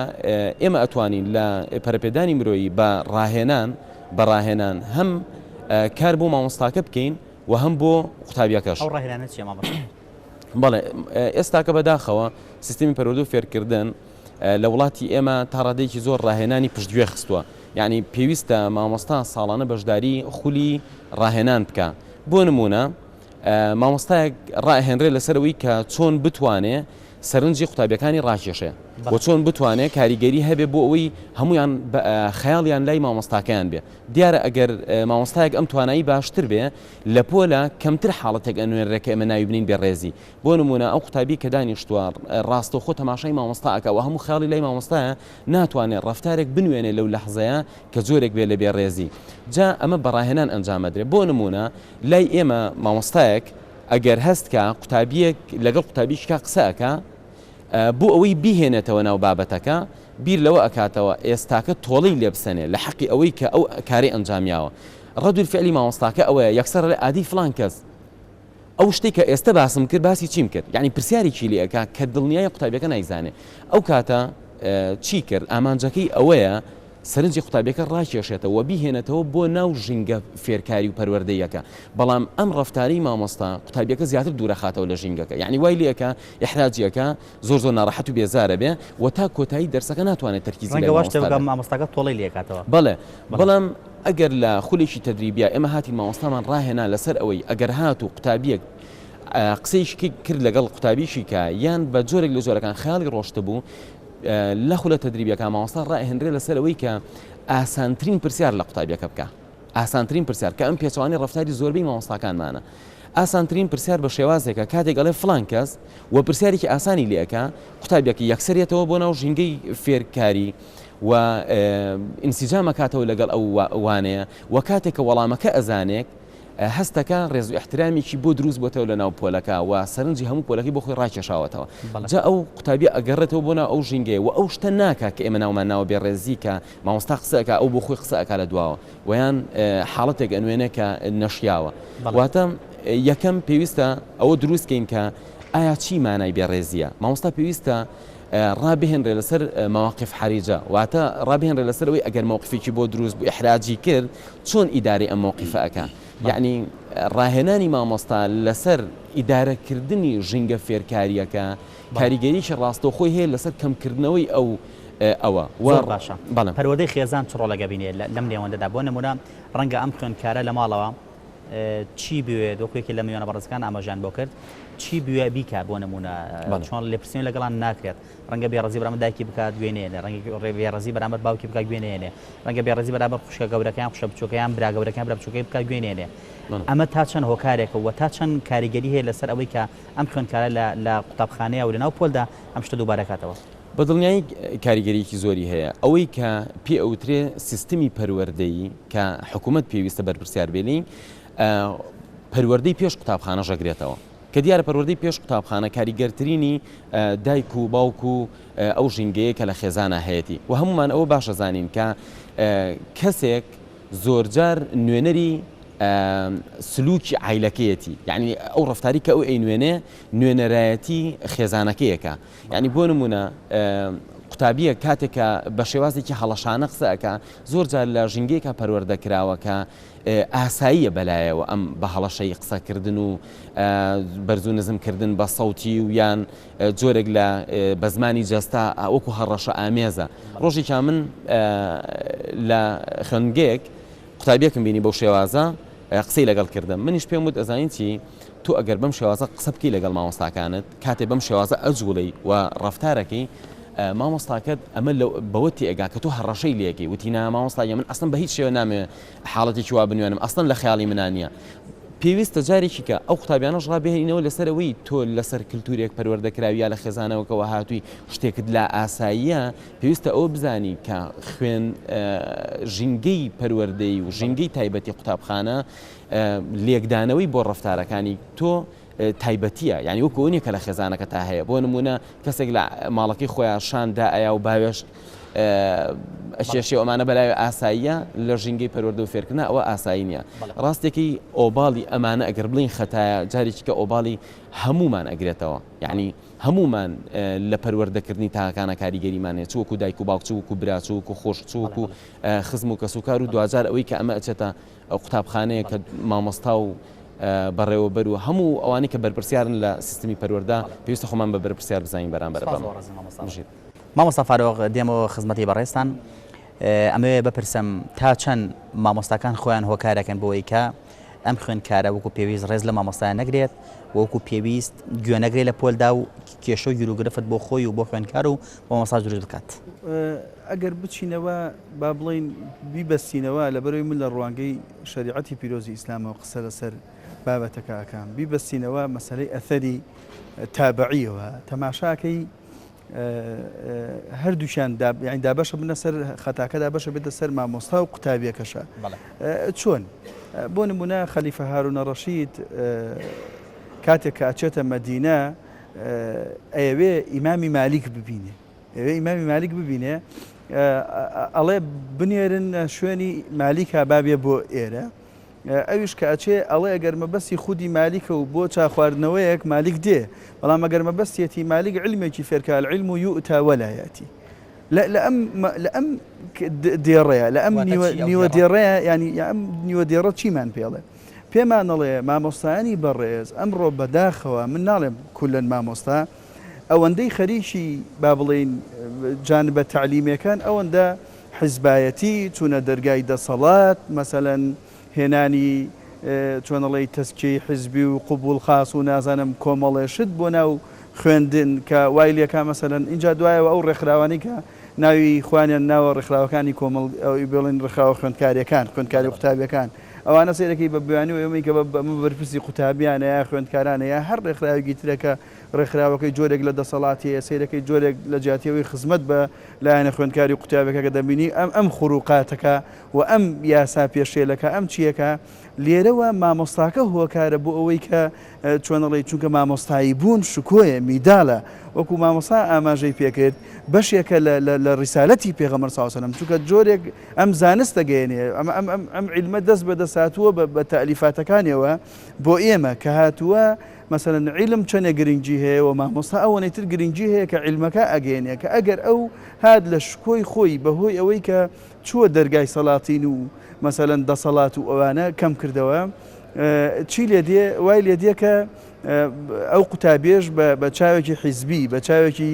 ئێمە ئەتوانین لە پەرەپێدانی مرۆیی بە ڕاهێنان بە ڕاهێنان هەم کار بۆ مامۆستاکە بکەین و هەم بۆ قوتابیەکەش. ئەو ڕاهێنانە چیە مامۆستا؟ بەڵێ ئێستاکە بەداخەوە سیستمی پەروەردە و فێرکردن لە وڵاتی ئێمە تا ڕادەیەکی زۆر ڕاهێنانی پشتگوێ خستووە، یانی پێویستە مامۆستا ساڵانە بەشداری خولی ڕاهێنان بکا، بۆ نموونە مامۆستایەک ڕائەهێنرێ لەسەر ئەوەی کە چۆن بتوانێ سەرنجی قوتابیەکانی ڕاکێشێ و چۆن بتوانێ کاریگەری هەبێ بۆ ئەوەی هەموویان خەیاڵیان لای مامۆستاکەیان بێ. دیارە ئەگەر مامۆستایەک ئەم توانایی باشتر بێ لە پۆلە کەمتر حاڵەتێک ئەنوێنرێ کە ئێمە ناوی بنێین بێڕێزی. بۆ نموونە ئەو قوتابیەی کە دانیشتووە ڕاستەوخۆ تەماشای مامۆستا ئەکا و هەموو خەیاڵی لای مامۆستایە ناتوانێ ڕەفتارێک بنوێنێ لەو لەحزەیە کە جۆرێک بێ لە بێڕێزی جا ئەمە بە ڕاهێنان ئەنجام ئەدرێ بۆ نموونە لای ئێمە مامۆستایەک ئەگەر هەست کا قوتابیەک لەگەڵ قوتابیەکی کا قسە ئەکا بۆ ئەوەی بیهێنێتەوە ناو بابەتەکە بیر لەوە ئەکاتەوە ئێستاکە تۆڵەی لێ بسەنێ لە حەقی ئەوەی کە ئەو کارەی ئەنجامیاوە ڕەدول فعلی مامۆستاکە ئەوەیە یەکسەر ئەڵێ ئادی فڵان کەس ئەو شتەی کە ئێستە باسم کرد باسی چیم کرد یانی پرسیارێکی لێ ئەکا کە دڵنیایە قوتابیەکە نایزانێ ئەو کاتە چی کرد ئامانجەکەی ئەوەیە سەرنجی قوتابیەکە ڕاکێشێتەوە و بیهێنێتەوە بۆ ناو ژینگە فێرکاری و پەروەردەییەکە بەڵام ئەم ڕەفتارەی مامۆستا قوتابیەکە زیاتر دوورەخاتەوە لە ژینگەکە یانی وای لێ ئەکا ئیحراجی ئەکا زۆر زۆر ناڕەحەت و بێزارە بێ و تا کۆتایی دەرسەکە ناتوانێت تەرکیزی لای ڕەنگە واش مامۆستا تێبگا بێ. مامۆستاکە تۆڵەی لێ ئەکاتەوە. بەڵێ بەڵام ئەگەر لە خولێکی تەدریبیا ئێمە هاتین مامۆستامان ڕاهێنا لەسەر ئەوەی ئەگەر هاتوو قوتابیەک قسەیەکی کرد لەگەڵ قوتابیشی کە یان بە جۆرێک لە جۆرەکان خەیاڵی ڕۆشتبوو لە خولە تەدریبیەکان مامۆستا ڕائەهێنرێ لەسەر ئەوەی کە ئاسانترین پرسیار لە قوتابیەکە بکا ئاسانترین پرسیار کە ئەم پێچەوانەی ڕەفتاری زۆربەی مامۆستاکانمانە ئاسانترین پرسیار بە شێوازێکە کاتێک ئەڵێ فڵان کەس و پرسیارێکی ئاسانی لێ ئەکا قوتابیەکە یەکسەر یەتەوە بۆ ناو ژینگەی فێرکاری و ئینسیجام ئەکاتەوە لەگەڵ ئەو وانەیە و کاتێک کە وەڵامەکە ئەزانێک هەستەکە ڕێز و ئیحترامیکی بۆ دروست بۆتەوە لە ناو پۆلەکە و سەرنجی هەموو پۆلەکەی بۆ خۆی ڕاکێشاوەتەوە جا ئەو قوتابیە ئەگەڕێتەوە بۆ ناو ئەو ژینگەیە و ئەو شتە ناکا کە ئێمە ناومان ناوە بێڕێزی کە مامۆستا قسە ئەکا ئەو بۆ خۆی قسە ئەکا لە دواوە و یان حاڵەتێک ئەنوێنێ کە نەشیاوە واتە یەکەم پێویستە ئەوە دروست کەین کە ئایا چی مانای بێڕێزیە مامۆستا پێویستە ڕابهێنرێ لەسەر مواقف حریجە واتە ڕابهێنرێ لەسەر ئەوەی ئەگەر مەوقفێکی بۆ دروست بوو ئیحراجی کرد چۆن ئیدارەی ئەم مەوقفە ئەکا. یەعنی ڕاهێنانی مامۆستا لەسەر ئیدارەکردنی ژینگە فێرکارییەکە کاریگەریی ڕاستەوخۆی هەیە لەسەر کەمکردنەوەی ئەو ئەوە و زۆر باشە. بەڵێ. پەروەردەی خێزان چ ڕۆڵێک ئەبینێ لەم نێوەندەدا؟ بۆ نموونە ڕەنگە ئەم خوێندکارە لە ماڵەوە چی بوێت وەکو یەکێ لە میوانە بەڕێزەکان ئاماژەیان بۆ کرد چی بوێ بیکا بۆ نموونە چۆن لێپرسینەوە لەگەڵان ناکرێت ڕەنگە بێڕێزی بەرامبەر دایکی بکات گوێی نەیەنێ ڕەنگە بێڕێزی بەرامبەر باوکی بکات گوێی نەیەنێ ڕەنگە بێڕێزی بەرامبەر خوشکە گەورەکە یان خوشکە بچووکە یان برا گەورەکە یان برا بچووکەی بکات گوێی نەیەنێ ئەمە تا چەند هۆکارێکە و تا چەند کاریگەری هەیە لەسەر ئەوەی کە ئەم خوێندکارە لە لە قوتابخانەیە و لەناو پۆلدا ئەم شتە دووبارە کاتەوە؟ بە دڵنیایی کاریگەریی زۆری هەیە. ئەوەی کە پێ ئەوترێ سیستمی پەروەردەیی کە حکوومەت پێویستە بەرپرسیار بێ لێی، پەروەردەی پێش قوتابخانەش ئەگرێتەوە. کە دیارە پەروەردەی پێش قوتابخانە کاریگەرترینی دایک و باوک و ئەو ژینگەیە کە لە خێزانا هەیەتی و هەموومان ئەوە باش ئەزانین کە کەسێک زۆرجار نوێنەری سلوکی عایلەکەیەتی یعنی ئەو ڕەفتاری کە ئەو ئەینوێنێ نوێنەرایەتی خێزانەکەیەکە یعنی بۆ نمونە قوتابیەک کاتێک کە بە شێوازێکی هەڵەشانە قسە ئەکا زۆر جار لە ژینگەیەکا پەروەردە کراوە کە ئاساییە بەلایەوە ئەم بە هەڵەشەیی قسەکردن و بەرز و نزم کردن بە سەوتی و یان جۆرێک لە بە زمانی جەستە وەکو هەڕەشە ئامێزە. ڕۆژێکیان من لە خوێندنگەیەک قوتابیەکم بینی بەو شێوازە قسەی لەگەڵ کردم منیش پێم وت ئەزانی چی تۆ ئەگەر بەم شێوازە قسە بکەی لەگەڵ مامۆستاکانت کاتێ بەم شێوازە ئەجوڵێی و ڕەفتارەکەی مامۆستاکەت ئەمە بەوە تێئەگا کە تۆ هەڕەشەی لێکەی وتی نا مامۆستا گیان من ئەسڵەن بە هیچ شێوە نامەوێ حاڵەتێکی وا بنوێنم ئەسڵەن لە خەیاڵی منا نییە پێویستە جارێکی کە ئەو قوتابیانەش ڕابهێنینەوە لەسەر ئەوەی تۆ لەسەر کلتورێک پەروەردە کراوی یا لە خێزانەوەکەوە هاتووی شتێکت لا ئاساییە پێویستە ئەوە بزانی کە خوێن ژینگەی پەروەردەیی و ژینگەی تایبەتی قوتابخانە لێکدانەوەی بۆ ڕەفتارەکانی تۆ تایبەتیە یانی وەکو ئەوە نیە کە لە خێزانەکەتا هەیە بۆ نمونە کەسێک لە ماڵەکەی خۆیان شان دائەیا و باوێشک ئەکێشێ ئەمانە بەلای ئاساییە لە ژینگەی پەروەردە و فێرکردنا ئەوە ئاسایی نییە ڕاستێکی ئۆباڵی ئەمانە ئەگەر بڵین خەتایە جارێکی کە ئۆباڵی هەمومان ئەگرێتەوە یعنی هەمومان لە پەروەردەکردنی تاکانە کاریگەریمان هەیە چ وەکو دایک و باوک چ وەکو برا چ وەکو خۆش چ وەکو خزم و کەسوکار و دواجار ئەوەی کە ئەمە ئەچێتە ئەو قوتابخانەیە کە مامۆستا و بەڕێوەبەر و هەموو ئەوانەی کە بەرپرسیارن لە سیستمی پەروەردە پێویستە خۆمان بە بەرپرسیار بزانین بەرامبەر سپاس بەم. بۆ ڕێزت مامۆستا. بژیت. مامۆستا فارۆق دێمەوە خزمەتی بەڕێزتان ئەمەوێ بپرسم تا چەند مامۆستاکان خۆیان هۆکارەکەن بۆ ئەوەی کە ئەم خوێندکارە وەکو پێویست ڕێز لە مامۆستایان نەگرێت و وەکو پێویست گوێ نەگرێت لە پۆلدا و کێشە و گیروگرفت بۆ خۆی و بۆ خوێندکار و بۆ مامۆستا دروست بکات؟ ئەگەر بچینەوە با بڵێین بیبەستینەوە، لەبەرئەوەی من لە ڕوانگەی شەریعەتی پیرۆزی ئیسلامەوە قسە لەسەر بابەتەکە ئەکەم، بیبەستینەوە مەسەلەی ئەثەری تابعیەوە، تەماشاکەی هەردووکیان یانی دابەشە بنە سەر خەتاکە دابەشە بێتە سەر مامۆستا و قوتابیەکەشە. چۆن؟ بۆ نمونە خەلیفە هارونە ڕەشید کاتێک کە ئەچێتە مەدینە ئەیەوێ ئیمامی مالیک ببینێ. ئەوێ ئیمامی مالیک ببینێ ئەڵێ بنێرن شوێنی مالیکا بابێ بۆ ئێرە ئەویش کە ئەچێ ئەڵێ ئەگەر مەبەستی خودی مالیکە و بۆ چا خواردنەوەیەک مالیک دێ بەڵام ئەگەر مەبەستیەتی مالیک علمێکی فێرکە العلم یؤتا ولا یاتی لە ئەم لە ئەم دێڕەیە لە ئەم نیوە دێڕەیە ینی ئەم نیوە دێڕە چیمان پێڵێ پێمان ئەڵێ مامۆستایانی بەڕێز ئەمڕۆ بەداخەوە من ناڵێم کولەن مامۆستا ئەوەندەی خەریکی با بڵێین جانبە تەعلیمیەکان ئەوەندە حیزبایەتی، چوونە دەرگای دەسەڵات، مەسەلەن هێنانی چۆن ئەڵێی تەزکیەی حیزبی و قبوڵ خاس و نازانم کۆمەڵێ شت بۆ ناو خوێندن کە وای لێکا مەسەلەن ئینجا دوایەوە ئەو ڕێکخراوانەی کە ناوی خۆیانیان ناوە ڕێکخراوەکانی کۆمەڵ بڵێن ڕێکخراوە خوێندکاریەکان خوێندکاری قوتابیەکان ئەوانە سەیرەکەی بە بیانوو ئەوەی کە بە بەرپرسی قوتابیانە یا خوێندکارانە یا هەر ڕێکخراوێکی ترە کە ڕێکخراوەکەی جۆرێک لە دەسەڵاتی هەیە، سەیرەکەی جۆرێک لە جیاتی ئەوەی خزمەت بە لایەنە خوێندکاری و قوتابیەکە کە دەبینی ئەم ئەم خروقاتەکە و ئەم یاسا پێشێلەکە ئەم چیەکە لێرەوە مامۆستاکە هۆکارە بۆ ئەوەی کە چۆن ئەڵێی چونکە مامۆستایی بوون شکۆیە میدالە وەکو مامۆستا ئاماژەی پێکرد بەشێکە لە لە لە ڕیسالەتی پێغەمبەر صلی اللە علیه و سلم چونکە جۆرێک ئەم زانستە گەیەنێ ئەم ئەم ئەم ئەم عیلمە دەست بە دەست هاتووە بە بە تەئلیفاتەکانیەوە بۆ ئێمە کە هاتووە مەسەلەن عیلم چەنێ گرنگی هەیە و مامۆستا ئەوەنەی تر گرنگی هەیە کە عیلمەکە ئەگەیەنێ کە ئەگەر ئەو هات لە شکۆی خۆی بە هۆی ئەوەی کە چووە دەرگای سەلاتین و مەسەلەن دەسەڵات و ئەوانە کەم کردەوە. چی لێ دێ وای لێ دێ کە ئەو قوتابیەش بە چاوێکی حیزبی بە چاوێکی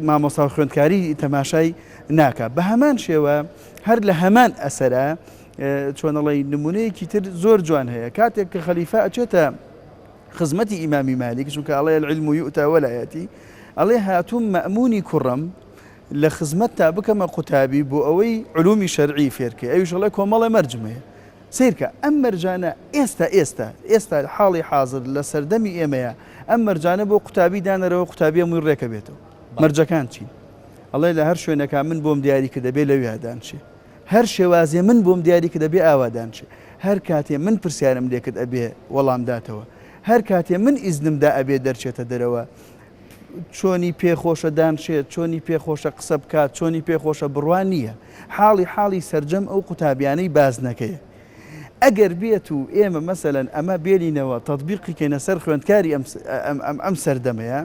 مامۆستا و خوێندکاری تەماشای ناکا بە هەمان شێوە هەر لە هەمان ئەسەرە چۆنەڵی نمونەیەکی تر زۆر جوان هەیە کاتێک کە خەلیفە ئەچێتە خزمەتی ئیمامی مالیک چونکە ئەڵێ العلم یؤتا ولا یاتی ئەڵێ هاتووم مەئمونی کوڕم لە خزمەتتا بکەمە قوتابی بۆ ئەوەی علومی شەرعی فێرکەی ئەویش ئەڵێ کۆمەڵێ مەرجم هەیە سەیرکە ئەم مەرجانە ئێستا ئێستا ئێستا حاڵی حازر لە سەردەمی ئێمەیە ئەم مەرجانە بۆ قوتابی دانەرەوە قوتابی هەمووی ڕێکە بێتەوە مەرجەکان چین ئەڵێ لە هەر شوێنەکە من بۆم دیاری کرد دەبێ لەویا دانشێ هەر شێوازێ من بۆم دیاری کرد ئەبێ ئاوا دانشێ هەر کاتێ من پرسیارم لێ کرد ئەبێ وەڵام داتەوە هەر کاتێ من ئیزنم دا ئەبێ دەرچێتە دەرەوە چۆنی پێ خۆشە دانشێت چۆنی پێ خۆشە قسە بکات چۆنی پێ خۆشە بڕوا نییە حاڵی حاڵی سەرجەم ئەو قوتابیانەی بازنەکەیە ئەگەر بێت و ئێمە مەسەلەن ئەمە بێنینەوە تەتبیقی کەینە سەر خوێندکاری ئەم ئەم ئەم سەردەمەیە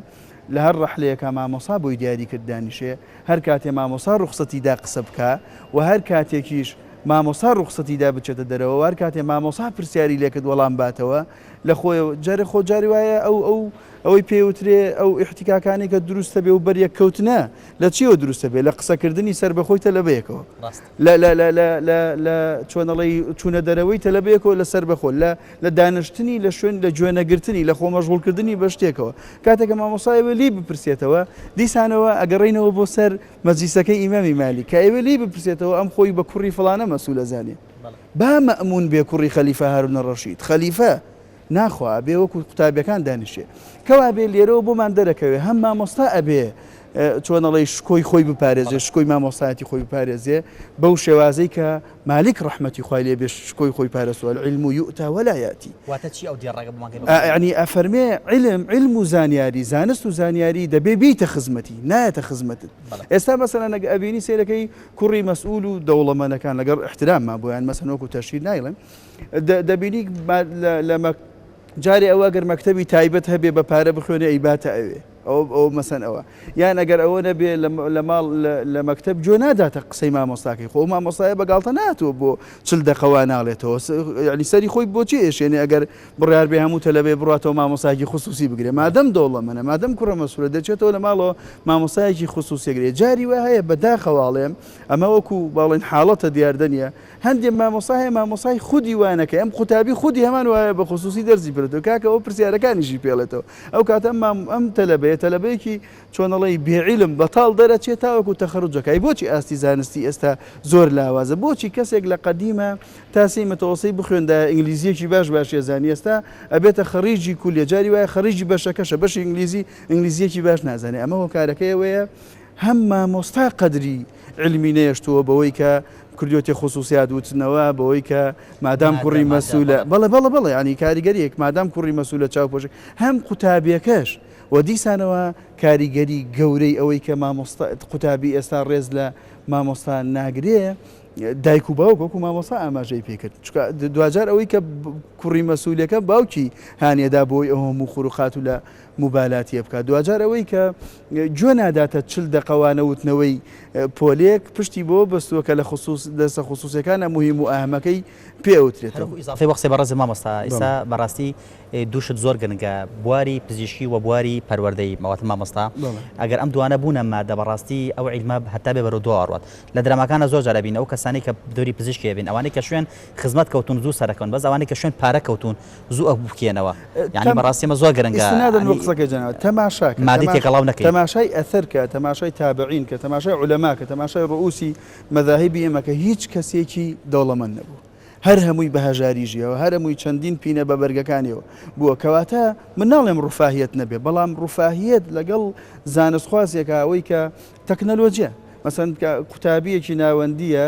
لە هەر ڕەحلەیەکا مامۆسا بۆی دیاری کرد دانیشێ هەر کاتێ مامۆسا ڕوخسەتی دا قسە بکا و هەر کاتێکیش مامۆسا ڕوخسەتی دا بچێتە دەرەوە و هەر کاتێ مامۆسا پرسیاری لێکرد وەڵام باتەوە لە خۆیەوە جارێ خۆ جاری وایە ئەو ئەو ئەوەی پێوترێ ئەو ئیحتیکاکانەی کە دروستە بێ و بەریەککەوتنە لە چیەوە دروستە بێ لە قسەکردنی سەربەخۆی تەلەبەیەکەوە لە لە لە لە لە لە چۆنەڵی چوونە دەرەوەی تەلەبەیەکەوە لە سەربەخۆ لە لە دانیشتنی لە شوێن لە گوێ نەگرتنی لە خۆ مەشغوڵکردنی بە شتێکەوە کاتێک کە مامۆستا ئەوێ لێی بپرسێتەوە دیسانەوە ئەگەڕێینەوە بۆ سەر مەجلیسەکەی ئیمامی مالیک کە ئەوێ لێی بپرسێتەوە ئەم خۆی بە کوڕی فڵانە مەسئول ئەزانێ با مەئموون بێ کوڕی خەلیفە هارونە ڕەشید خەلیفە ناخوا ئەبێ وەکو قوتابیەکان دانیشێ کەوابێ لێرەوە بۆمان دەرەکەوێ هەم مامۆستا ئەبێ چۆنەڵی شکۆی خۆی بپارێزێ شکۆی مامۆستایەتی خۆی بپارێزێ بەو شێوازەی کە مالیک ڕەحمەتی خوای لێ بێ شکۆی خۆی پارستوە العلم یؤتی ولا یاتی واتە چی ئەو دێڕەگە بۆمان کەی یعنی ئەفەرمێ علم علم و زانیاری زانست و زانیاری دەبێ بیتە خزمەتی نایەتە خزمەتت ئێستا مەسەلەن ئەگە ئەبینی سەیرەکەی کوڕی مەسئول و دەوڵەمەنەکان لەگەڵ ئیحتراممان بۆیان مەسەلەن وەکو تەشهیر نایڵێم دەبینی لە جارێ ئەوە گەر مەکتەبی تایبەت هەبێ بە پارە بخوێنێ ئەیباتە ئەوێ ئەو ئەو مەسەن ئەوە یان ئەگەر ئەوە نەبێ لە ماڵ لە مەکتەب گوێ ناداتە قسەی مامۆستاکەی خۆ مامۆستایە بە گاڵتە ناتوە بۆ چل دەقەوە ناڵێتەوە یعنی سەری خۆی بۆچی ئێشێنێ ئەگەر بڕیار بێ هەموو تەلەبێ بڕاتەوە مامۆساکی خصوصی بگرێ مادەم دەوڵەمەنە مادەم کوڕە مەسولە دەچێتەوە لە ماڵەوە مامۆسایەکی خصوصیەگرێ جاری وا هەیە بەداخەواڵێم ئەمە وەکو باڵێن حاڵەتە دیاردە نییە هەندێ مامۆستا هەیە مامۆسای خودی وانەکەی ئەم قوتابی خودی هەمان وایە بە خصوصی دەرسی پێڵێتەوە کاکە ئەو پرسیارەکانیشی پێڵێتەوە ئەو کاتە ئەم مام ئەم تەلەبەیە تەلەبەیەکی چۆنەڵێی بێعیلم بەتاڵ دەرەچێت تاوەکو تەخەروجەکای بۆچی ئاستی زانستی ئێستا زۆر لاوازە بۆچی کەسێک لە قەدیمە تا سێی متەوەسەی بخوێندایە ئینگلیزیەکی باش باشی ئەزانی ئێستا ئەبێتە خەڕیجی کولیە جاری وایە خەڕیجی بەشەکەشە بەشی ئینگلیزی ئینگلیزیەکی باش نازانێ ئەمە هۆکارەکەی ئەوەیە هەم مامۆستا قەدری علمی نەیەشتووە بەوەی کە کردوێتی خصوصیات وتنەوە بەوەی کە مادام کوڕی مەسولە بەڵێ بەڵێ بەڵێ ینی کاریگەریەک مادام کوڕی مەسولە چاوپۆشی هەم قوتابیەکەش و دیسانەوە کاریگەری گەورەی ئەوەی کە مامۆستا قوتابی ئێستا ڕێز لە مامۆستا ناگرێ دایک و باوک وەکو مامۆستا ئاماژەی پێکرد چکە دواجار ئەوەی کە کوڕی مەسولەکە باوکی هانیەدا بۆی ئەو هەموو خوروقات و لە موبالاتیە بکات دواجار ئەوەی کە گوێ ناداتە چل دەقە وانە وتنەوەی پۆلێک پشتی بۆ بەستووە کە لە خصوص دەرسە خصوصیەکانە موهیم و ئەهمەکەی پێ ئەوترێتەوە. هەروەکو ئیزافەی وەخسێ بەڕێزت مامۆستا ئیستا بەڕاستی دوو شت زۆر گرنگە بواری پزیشکی وە بواری پەروەردەیی واتە مامۆستا ئەگەر ئەم دوانە بوونە مادە بەڕاستی ئەو عیلمە هەتا بێ بەرەو دواوە ڕوات لە دراماکانە زۆر جار ئەبین ئەو کەسانەی کە دەوری پزیشکی ئەبین ئەوانەی کە شوێن خزمەت کەوتون زوو سەرەکەون بەس ئەوانەی کە شوێن پارە کەوتون زوو ئەو بکێنەوە یعنی بەڕاستی ئەمە زۆر گرنگە ئیستنادەن بۆ قسەکەی جەنابت تەماشا کە مادەی تێکەڵاو نەکەین تەماشای ئەثەر کە تەماشای تابعین کە تەماشای عولەما کە تەماشای ڕووسی مەذاهیبی ئێمە کە هیچ کەسێکی دەوڵەمەند نەبوو هەر هەمووی بە هەژاری ژیاوە هەر هەمووی چەندین پینە بە بەرگەکانیەوە بووە کەواتە من ناڵێم ڕفاهیەت نەبێ بەڵام ڕفاهیەت لەگەڵ زانستخوازێکە ئەوەی کە تەکنەلۆجیا مەسەن کە قوتابیەکی ناوەندیە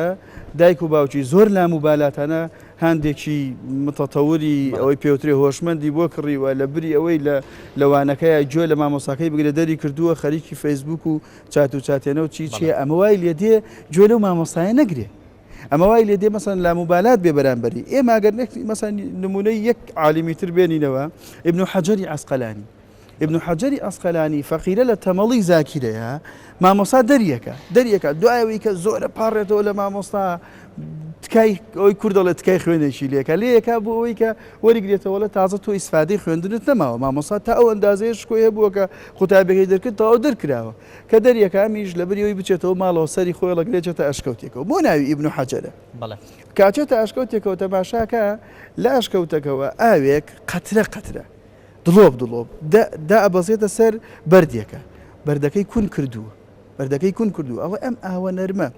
دایک و باوکی زۆر لاموبالاتانە هاندێکی متەتەوری ئەوەی پێوترێ هۆشمەندی بۆ کڕیوە لە بری ئەوەی لە لە وانەکەیا گوێ لە مامۆستاکەی بگرێ دەری کردووە خەریکی فەیسبوک و چات و چاتێنە و چی چیە ئەمە وای لێ دێ گوێ لەو مامۆستایە نەگرێ ئەمە وای لێ دێ مەسەن لاموبالات بێ بەرامبەری ئێمە ئەگەر نەک مەسەن نمونەی یەک عالمی تر بێنینەوە ابن حەجەری عەسقەلانی ابن حەجەری عەسقەلانی فەقیرە لە تەمەڵی زاکیرەیە مامۆستا دەریەکە دەریەکە دوایەوەی کە زۆرە پاڕێتەوە لە مامۆستا. تکای ئەوی کورد دەڵێ تکای خوێنێکی لێکا لێکا بۆ ئەوەی کە وەریگرێتەوە لە تازە تۆ ئیسفادەی خوێندنت نەماوە مامۆستا تا ئەو ئەندازەیە شکۆی هەبووە کە قوتابیەکەی دەرکرد تەواو دەرکراوە کە دەریەکا ئەمیش لەبری ئەوەی بچێتەوە ماڵەوە سەری خۆی هەڵەگرێ چێتە ئەشکەوتێکەوە بۆ ناوی ئیبن حەجەرە بەڵێ. کە ئەچێتە ئەشکەوتێکەوە تەماشاکە لە ئەشکەوتەکەوە ئاوێک قەترە قەترە دڵۆپ دڵۆپ دە دائەبەزێتە سەر بەردێکە بەردەکەی کون کردووە بەردەکەی کون کردووە ئەڵێ ئەم ئاوە نەرمە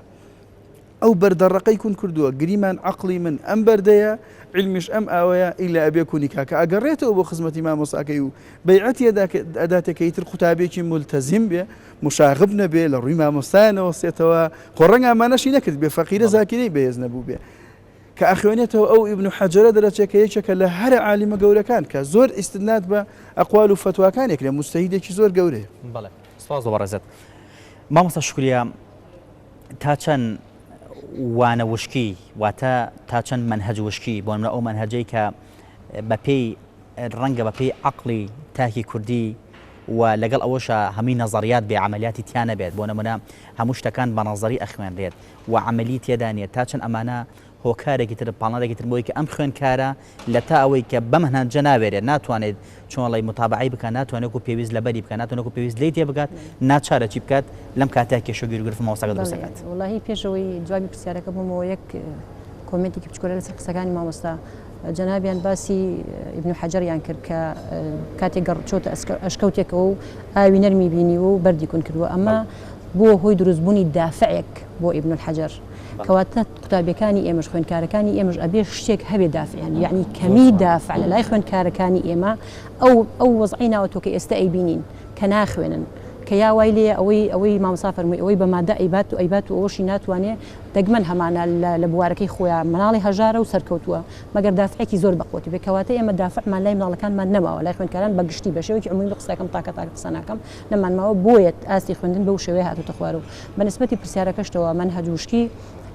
ئەو بەردە ڕەقەی کون کردووە، گریمان عەقڵی من ئەم بەردەیە، عیلمیش ئەم ئاوەیە، ئیلا ئەبێ کونی کا. کە ئەگەڕێتەوە بۆ خزمەتی مامۆستاکەی و بەیعەتی ئەداتێ کە ئیتر قوتابیەکی مولتەزیم بێ، مشاغب نەبێ، لە ڕووی مامۆستایە نەوەستێتەوە، خۆ ڕەنگە ئەمانەشی نەکردبێ، فەقیرە زاکیرەی بەهێز نەبووبێ. کە ئەخوێنێتەوە ئەو ئیبن حەجەرە دەرەچێ کە یەکێکە لە هەرە عالیمە گەورەکان کە زۆر ئیستناد بە ئەقوال و فەتواکانی ئەکرێ، موجتەهیدێکی زۆر گەورەیە. بەڵێ سپاس بۆ بەڕێزت مامۆستا شوکریە. تا چەند وانە وشکی واتە تا چەند مەنهەج وشکی بۆ نمونە ئەو مەنهەجەی کە بەپێی ڕەنگە بەپێی عەقڵی تاکی کوردی و لەگەڵ ئەوەشا هەمووی نەزەریات بێ عەمەلیاتی تیا نەبێت بۆ نمونە هەموو شتەکان بە نەزەری ئەخوێنرێت و عەمەلی تێدا نییە تا چەند ئەمانە هۆکارێکی تر پاڵنەرێکی تر بۆی کە ئەم خوێندکارە لە تا ئەوەی کە بەم هەنجە ناوێرێت ناتوانێت چۆن متابعەی بکات ناتوانێت وەکو پێویست لەبەری بکات ناتوانێت وەکو پێویست لێی تێبگات ناچارە چی بکات لەم کاتە کێشە و گیروگرفت مامۆستاکە دروست دەکات. وەڵاهی پێش ئەوەی جوابی پرسیارەکە بمەوە یەک کۆمێنتێکی بچکۆلە لەسەر قسەکانی مامۆستا جەنابیان باسی ئیبن حەجەریان کرد کە کاتێک گەڕ چۆتە ئەشکەوتێکەوە و ئاوی نەرمی بینیوە و بەردی کون کردووە ئەمە بووە هۆی دروستبوونی دافعێک بۆ ئیبن الحەجەر کەواتە قوتابیەکانی ئێمەش خوێندکارەکانی ئێمەش ئەبێ شتێک هەبێ دافعیان یەعنی کەمی دافع لە لای خوێندکارەکانی ئێمە ئەو ئەو وەزعەی ناوەتۆ کە ئێستە ئەیبینین کە ناخوێنن کە یا وای لێیە ئەوەی ئەوەی مامۆستا فەرمووی ئەوەی بە مادە ئەیبات و ئەیبات و ئەوەشی ناتوانێ دەگمەن هەمانە لە لە بوارەکەی خۆیا مناڵی هەژارە و سەرکەوتووە مەگەر دافعێکی زۆر بەقوەتی بێ کەواتە ئێمە دافعمان لای مناڵەکانمان نەماوە لای خوێندکاران بە گشتی بە شێوەیەکی عمومی قسەکەم تاکە تاکە قسە ناکەم نەمان ماوە بۆیە ئاستی خوێندن بەو شێوەیە هاتووتە خوارەوە بە نسبەتی پرسیارەکەشتەوە مەنهەج وشکی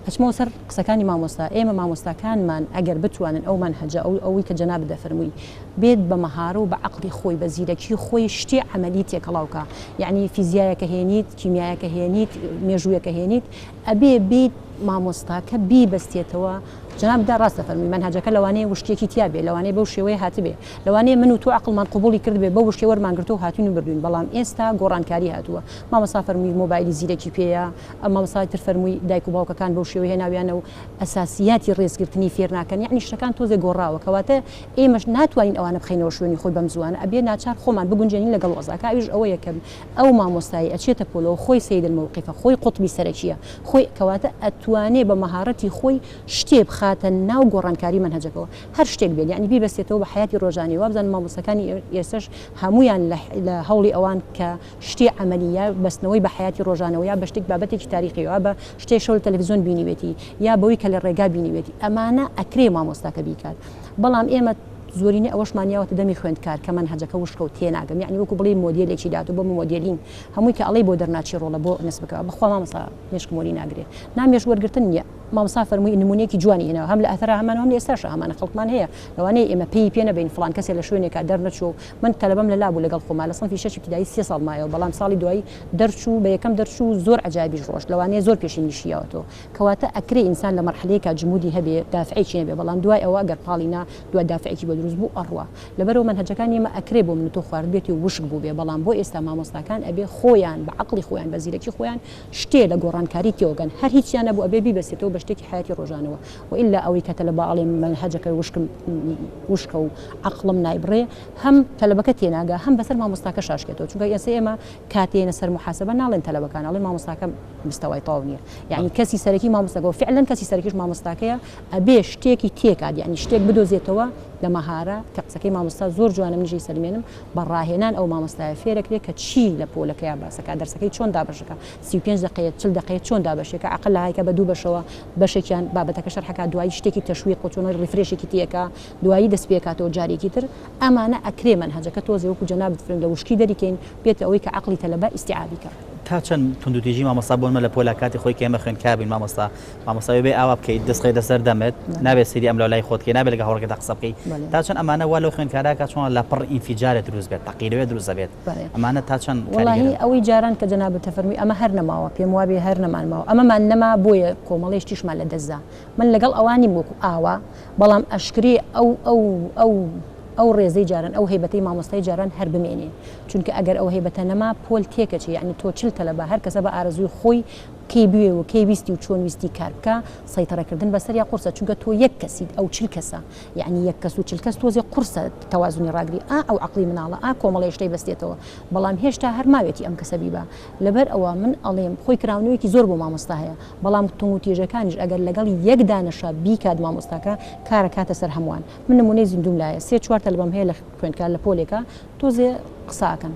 ئەچمەوە سەر قسەکانی مامۆستا ئێمە مامۆستاکانمان ئەگەر بتوانن ئەو مەنهەجە ئەو ئەوەی کە جەنابت دەفەرمووی بێت بە مەهارە و بە عەقڵی خۆی بە زیرەکی خۆی شتی عەمەلی تێکەڵاو کا یەعنی فیزیایەکە هێنیت کیمیایەکە هێنیت مێژوویەکە هێنیت ئەبێ بیت مامۆستاکە بیبەستێتەوە جەنابت دا ڕاست دەفەرمووی مەنهەجەکە لەوانەیە وشکیەکی تیا بێ لەوانەیە بەو شێوەیە هاتبێ لەوانەیە من و تۆ عەقڵمان قبوڵی کردبێ بەو وشکیە وەرمان گرتووە و هاتوین و بردوین بەڵام ئێستا گۆڕانکاری هاتووە مامۆستا فەرمووی مۆبایلی زیرەکی پێیە مامۆستای تر فەرمووی دایک و باوکەکان بەو شێوەیە هێناویانە و ئەساسیاتی ڕێزگرتنی فێر ناکەن یەعنی شتەکان تۆزێ گۆڕاوە کەواتە ئێمەش ناتوانین ئەوانە بخەینەوە شوێنی خۆی بەم زووانە ئەبێ ناچار خۆمان بگونجێنین لەگەڵ وەزعەکە ئەویش ئەوەیە کە ئەو مامۆستایەی ئەچێتە پۆلەوە خۆی سەید الموقفە خۆی قوتبی سەرەکیە خۆی کەواتە ئەتوانێ بە مەهارەتی خۆی شتێ بخاتە ناو گۆڕانکاری مەنهەجەکەوە هەر شتێک بێت یەعنی بیبەستێتەوە بە حەیاتی ڕۆژانەی وابزانم مامۆستاکانی ئێستەش هەموویان لە هەوڵی ئەوان کە شتی عەمەلی یا بەستنەوەی بە حەیاتی ڕۆژانەوە یا بە شتێک بابەتێکی تاریخیەوە یا بە شتێک شەو لە تەلەفزیۆن بینیوێتی یا بەوەی کە لە ڕێگا بینیوێتی ئەمانە ئەکرێ مامۆستاکە بیکات بەڵام ئێمە زۆرینە ئەوەشمان یاوەتە دەمی خوێندکار کە مەنهەجەکە وشکە و تێناگەم یەعنی وەکو بڵێی مۆدێلێکی داتوو بۆ مۆدێلین هەمووی کە ئەڵێی بۆ دەرناچی ڕۆڵە بۆ نس بکە بەخوا مامۆستا مێشکم وەری ناگرێ نا مێشک وەرگرتن نییە مامۆستا فەرمووی نموونەیەکی جوانی هێناوە هەم لە ئەثەرا هەمانە و هەم لە ئێستاشا هەمانە خەڵکمان هەیە لەوانەیە ئێمە پێی پێ نەبەین فڵان کەسێ لە شوێنێکا دەرنەچووە و من تەلەبەم لە لا بوو لەگەڵ خۆما لە سنفی شەش ئیبتیدایی سێ ساڵ مایەوە بەڵام ساڵی دوایی دەرچوو بە یەکەم دەرچوو زۆر عەجایبیش ڕۆشت لەوانەیە زۆر پێشی نیشیاوەتەوە کەواتە ئەکرێ ئینسان لە مەرحەلەیەکا جمودی هەبێ دافعێکی هەبێ بەڵام دوای ئەوە گەر پاڵی نا دوای دافعێکی بۆ دروست بوو ئەڕوا لەبەرئەوە مەنهەجەکانی ئێمە ئەکرێ بۆ من و تۆ خواردبێتی و وشک بووبێ بەڵام بۆ ئێستا مامۆستاکان ئەبێ خۆیان بە عەقڵی خۆیان بە زیرەکی خۆیان شتێ لە گۆڕانکاری تێوەگەن هەر هیچیان نەبوو ئەبێ بیبەستێتەوە بە شتێکی حەیاتی ڕۆژانەوە وئیلا ئەوەی کە تەلەبە ئەڵێ مەنهەجەکە وشکم وشکە و عەقڵم نایبڕێ هەم تەلەبەکە تێناگا هەم بەسەر مامۆستاکە شاشکێتەوە چونکە ئێستا ئێمە کاتێنە سەر محاسبە ناڵێن تەلەبەکان ئەڵێن مامۆستاکە مستەوای تەواو نییە یعنی کەسی سەرەکی مامۆستاکە و فعلا کەسی سەرەکیش مامۆستاکەیە ئەبێ شتێکی تێکات یعنی شتێک بدۆزێتەوە لە مەهارە کە قسەکەی مامۆستا زۆر جوانە منیش ئەیسەلمێنم بە ڕاهێنان ئەو مامۆستایە فێرەکرێ کە چی لە پۆلەکەیا باسەکا دەرسەکەی چۆن دابەشەکا 35 دەقەیە 40 دەقەیە چۆن دابەشێکە عەقل لە هایکە بە دوو بەشەوە بەشێکیان بابەتەکە شەرحەکا دوایی شتێکی تەشویق و چۆن refresh ێکی تێکا دوایی دەست پێکاتەوە جارێکی تر ئەمانە ئەکرێ مەنهەجەکە تۆزێ وەکو جەنابت فرم لە وشکی دەریکەین بێتە ئەوەی کە عەقڵی تەلەبە ئیستیعابی کا. تا چەند توندوتیژی مامۆستا بۆ نمە لە پۆلا کاتی خۆی کە ئێمە خوێندکار بووین مامۆستا مامۆستا بێ ئاوا بکەیت دەست خەیتە سەر دەمت نابێت سەیری ئەم لای خۆت بکەی نابێت لەگەڵ هاوڕێکەتا قسە بکەی تا چەند ئەمانە وا لەو خوێندکارە کە چۆن لە پڕ ئینفیجارێ دروست بێت تەقینەوەێ دروست دەبێت ئەمانە تا چەند وەڵاهی ئەوەی جاران کە جەنابت تەفەرمووی ئەمە هەر نەماوە پێم وابێ هەر نەمان ماوە ئەمەمان نەما بۆیە کۆمەڵێ شتیشمان لە دەستدا من لەگەڵ ئەوە نیم وەکو ئاوا بەڵام ئەشکرێ ئەو ئەو ئەو ئەو ڕێزەی جاران ئەو هەیبەتەی مامۆستای جاران هەر بمێنێ چونکە ئەگەر ئەو هەیبەتە نەما پۆل تێکەچێ یەعنی تۆ چل تەلەبە هەر کەسە بە ئارەزووی خۆی کەی بوێ و کەی ویستی و چۆن ویستی کار بکا سەیتەرە کردن بەسەریا قورسە چونکە تۆ یەک کەسیت ئەو چل کەسە یەعنی یەک کەس و چل کەس تۆزێ قورسە تەوازنی ڕاگری ئا ئەو عەقڵی مناڵە ئا کۆمەڵێ شتەی بەستێتەوە بەڵام هێشتا هەر ماوێتی ئەم کەسە بیبا لەبەر ئەوە من ئەڵێم خۆی کراونەوەیەکی زۆر بۆ مامۆستا هەیە بەڵام توندوتیژەکانیش ئەگەر لەگەڵ یەک دانەشا بیکات مامۆستاکە کارەکاتە سەر هەمووان من نمونەی زیندووم لایە سێ چوار تەلبەم هەیە لە خوێندکار لە پۆلێکا تۆزێ قسە ئەکەن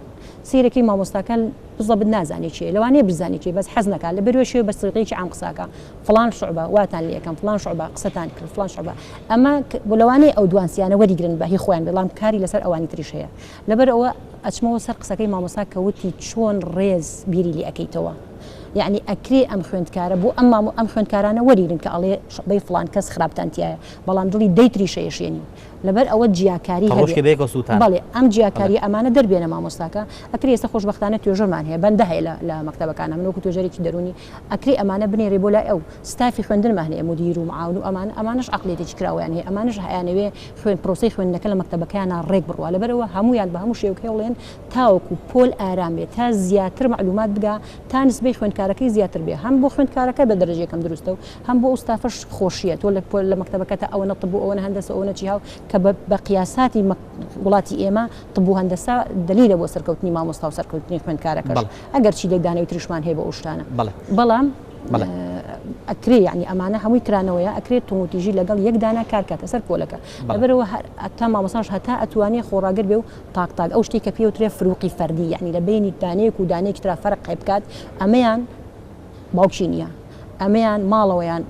سەیرەکەی مامۆستاکە بزەبت نازانێ کێیە لەوانەیە بزانێ کێیە بەس حەز نەکا لە بەروێ شێوە بە سیغەیەکی عام قسە ئەکا فڵان شوعبە واتان لێ ئەکەم فڵان شوعبە قسەتان کرد فڵان شوعبە ئەمە لەوانەیە ئەو دوان سیانە وەریگرن بە هی خۆیان بەڵام کاری لەسەر ئەوانی تریش هەیە لەبەر ئەوە ئەچمەوە سەر قسەکەی مامۆستا کە وتی چۆن ڕێز بیری لێ ئەکەیتەوە یەعنی ئەکرێ ئەم خوێندکارە بۆ ئەم مامۆ ئەم خوێندکارانە وەریگرن کە ئەڵێ شوعبەی فڵان کەس خراپتان تیایە بەڵام دڵی دەی تریش ئەیشێنی لەبەر ئەوە جیاکاری هەبێ. ڕۆژکێ بەیەکەوە سووتان. بەڵێ ئەم جیاکاریە ئەمانە دەربێنە مامۆستاکە ئەکرێ ئێستا خۆشبەختانە توێژەرمان هەیە بەندە هەیە لە لە مەکتەبەکانا من وەکو توێژەرێکی دەروونی ئەکرێ ئەمانە بنێرێ بۆ لای ئەو ستافی خوێندنمان هەیە مودیر و معاون و ئەمانە ئەمانەش عەقلیەتێکی کراوەیان هەیە ئەمانەش ئەیانەوێ خوێن پرۆسەی خوێندنەکە لە مەکتەبەکەیانا ڕێک بڕوا لەبەرئەوە هەموویان بە هەموو شێوەک هەوڵێن تاوەکو پۆل ئارام بێ تا زیاتر مەعلومات بگا تا نسبەی خوێندکارەکەی زیاتر بێ هەم بۆ خوێندکارەکە بە دەرەجەی یەکەم دروستە و هەم بۆ ئەو ستافەش خۆشیە تۆ لە پۆل لە مەکتەبەکەتا ئەوەنە طب و ئەوەنە هەندەسە ئەوەنە چی هاو کە بە بە قیاساتی مەک وڵاتی ئێمە طب و هەندەسە دەلیلە بۆ سەرکەوتنی مامۆستا و سەرکەوتنی خوێندکارەکەش بەڵێ. ئەگەر چی لێکدانەوەی تریشمان هەیە بۆ ئەو شتانە بەڵێ. بەڵام بەڵێ. ئەکرێ یانی ئەمانە هەمووی کرانەوەیە ئەکرێ توندوتیژی لەگەڵ یەک دانا کار کاتە سەر پۆلەکە بەڵێ. لەبەرئەوە هەر هەتا مامۆستاش هەتا ئەتوانێ خۆڕاگر بێ و تاک تاک ئەو شتەی کە پێوترێ فروقی فەردی یانی لە بەینی دانەیەک و دانەیەکی ترا فەرق بکات ئەمەیان باوکی نییە ئەمەیان ماڵەوەیان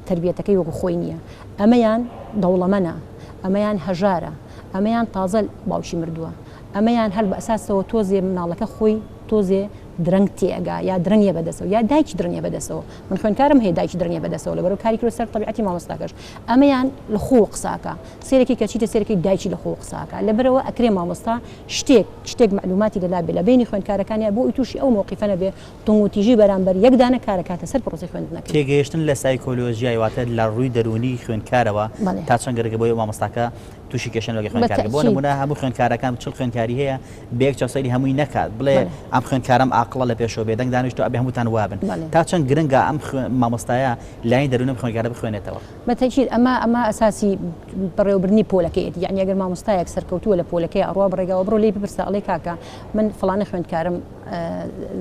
تەربیەتەکەی وەکو خۆی نییە ئەمەیان دەوڵەمەنە ئەمەیان هەژارە ئەمەیان تازە باوکی مردووە ئەمەیان هەر بە ئەساسەوە تۆزێ مناڵەکە خۆی تۆزێ درەنگ تێئەگا یا درەنگە بەدەسەوە یا دایکی درەنگە بەدەسەوە من خوێندکارم هەیە دایکی درەنگە بەدەسەوە لەبەرو کاری کردوە سەر تەبیعەتی مامۆستاکەش ئەمەیان لە خۆوە قسە ئەکا سێرەکی کە چیتە سێرەکی دایکی لە خۆوە قسە ئەکا لەبەرئەوە ئەکرێ مامۆستا شتێک شتێک مەعلوماتی لەلا بێ لە بەینی خوێندکارەکانیا بۆ ئەوی توشی ئەو مەوقیفە نەبێ توندوتیژی بەرامبەر یەک دانە کارەکاتە سەر پرۆسەی خوێندنەکەی. تێگەیشتن لە سایکۆلۆژیای واتە لە ڕووی دەروونی خوێندکارەوە بەڵێ. تا چەند گرنگە بۆیە مامۆستاکە تووشی کێشە نەبێت بە خوێندکارەکە بۆ تەئکید. نموونە هەموو خوێندکارەکان چل خوێندکاری هەیە بە یەک چاو سەیری هەمووی نەکات بڵێ بەڵێ. ئەم خوێندکارەم ئاقڵە لە پێشەوە بێدەنگ دانیشتووە ئەبێ هەمووتان وابن بەڵێ. تا چەند گرنگە ئەم خوێ مامۆستایە لایەنی دەروونی ئەم خوێندکارە بخوێنێتەوە؟ بە تەئکید ئەمە ئەمە ئەساسی بەڕێوەبردنی پۆلەکەیەتی یەعنی ئەگەر مامۆستایەک سەرکەوتووە لە پۆلەکەی ئەڕوا بە ڕێگاوە بڕۆ لێی بپرسە ئەڵێ کاکە من فڵانە خوێندکارم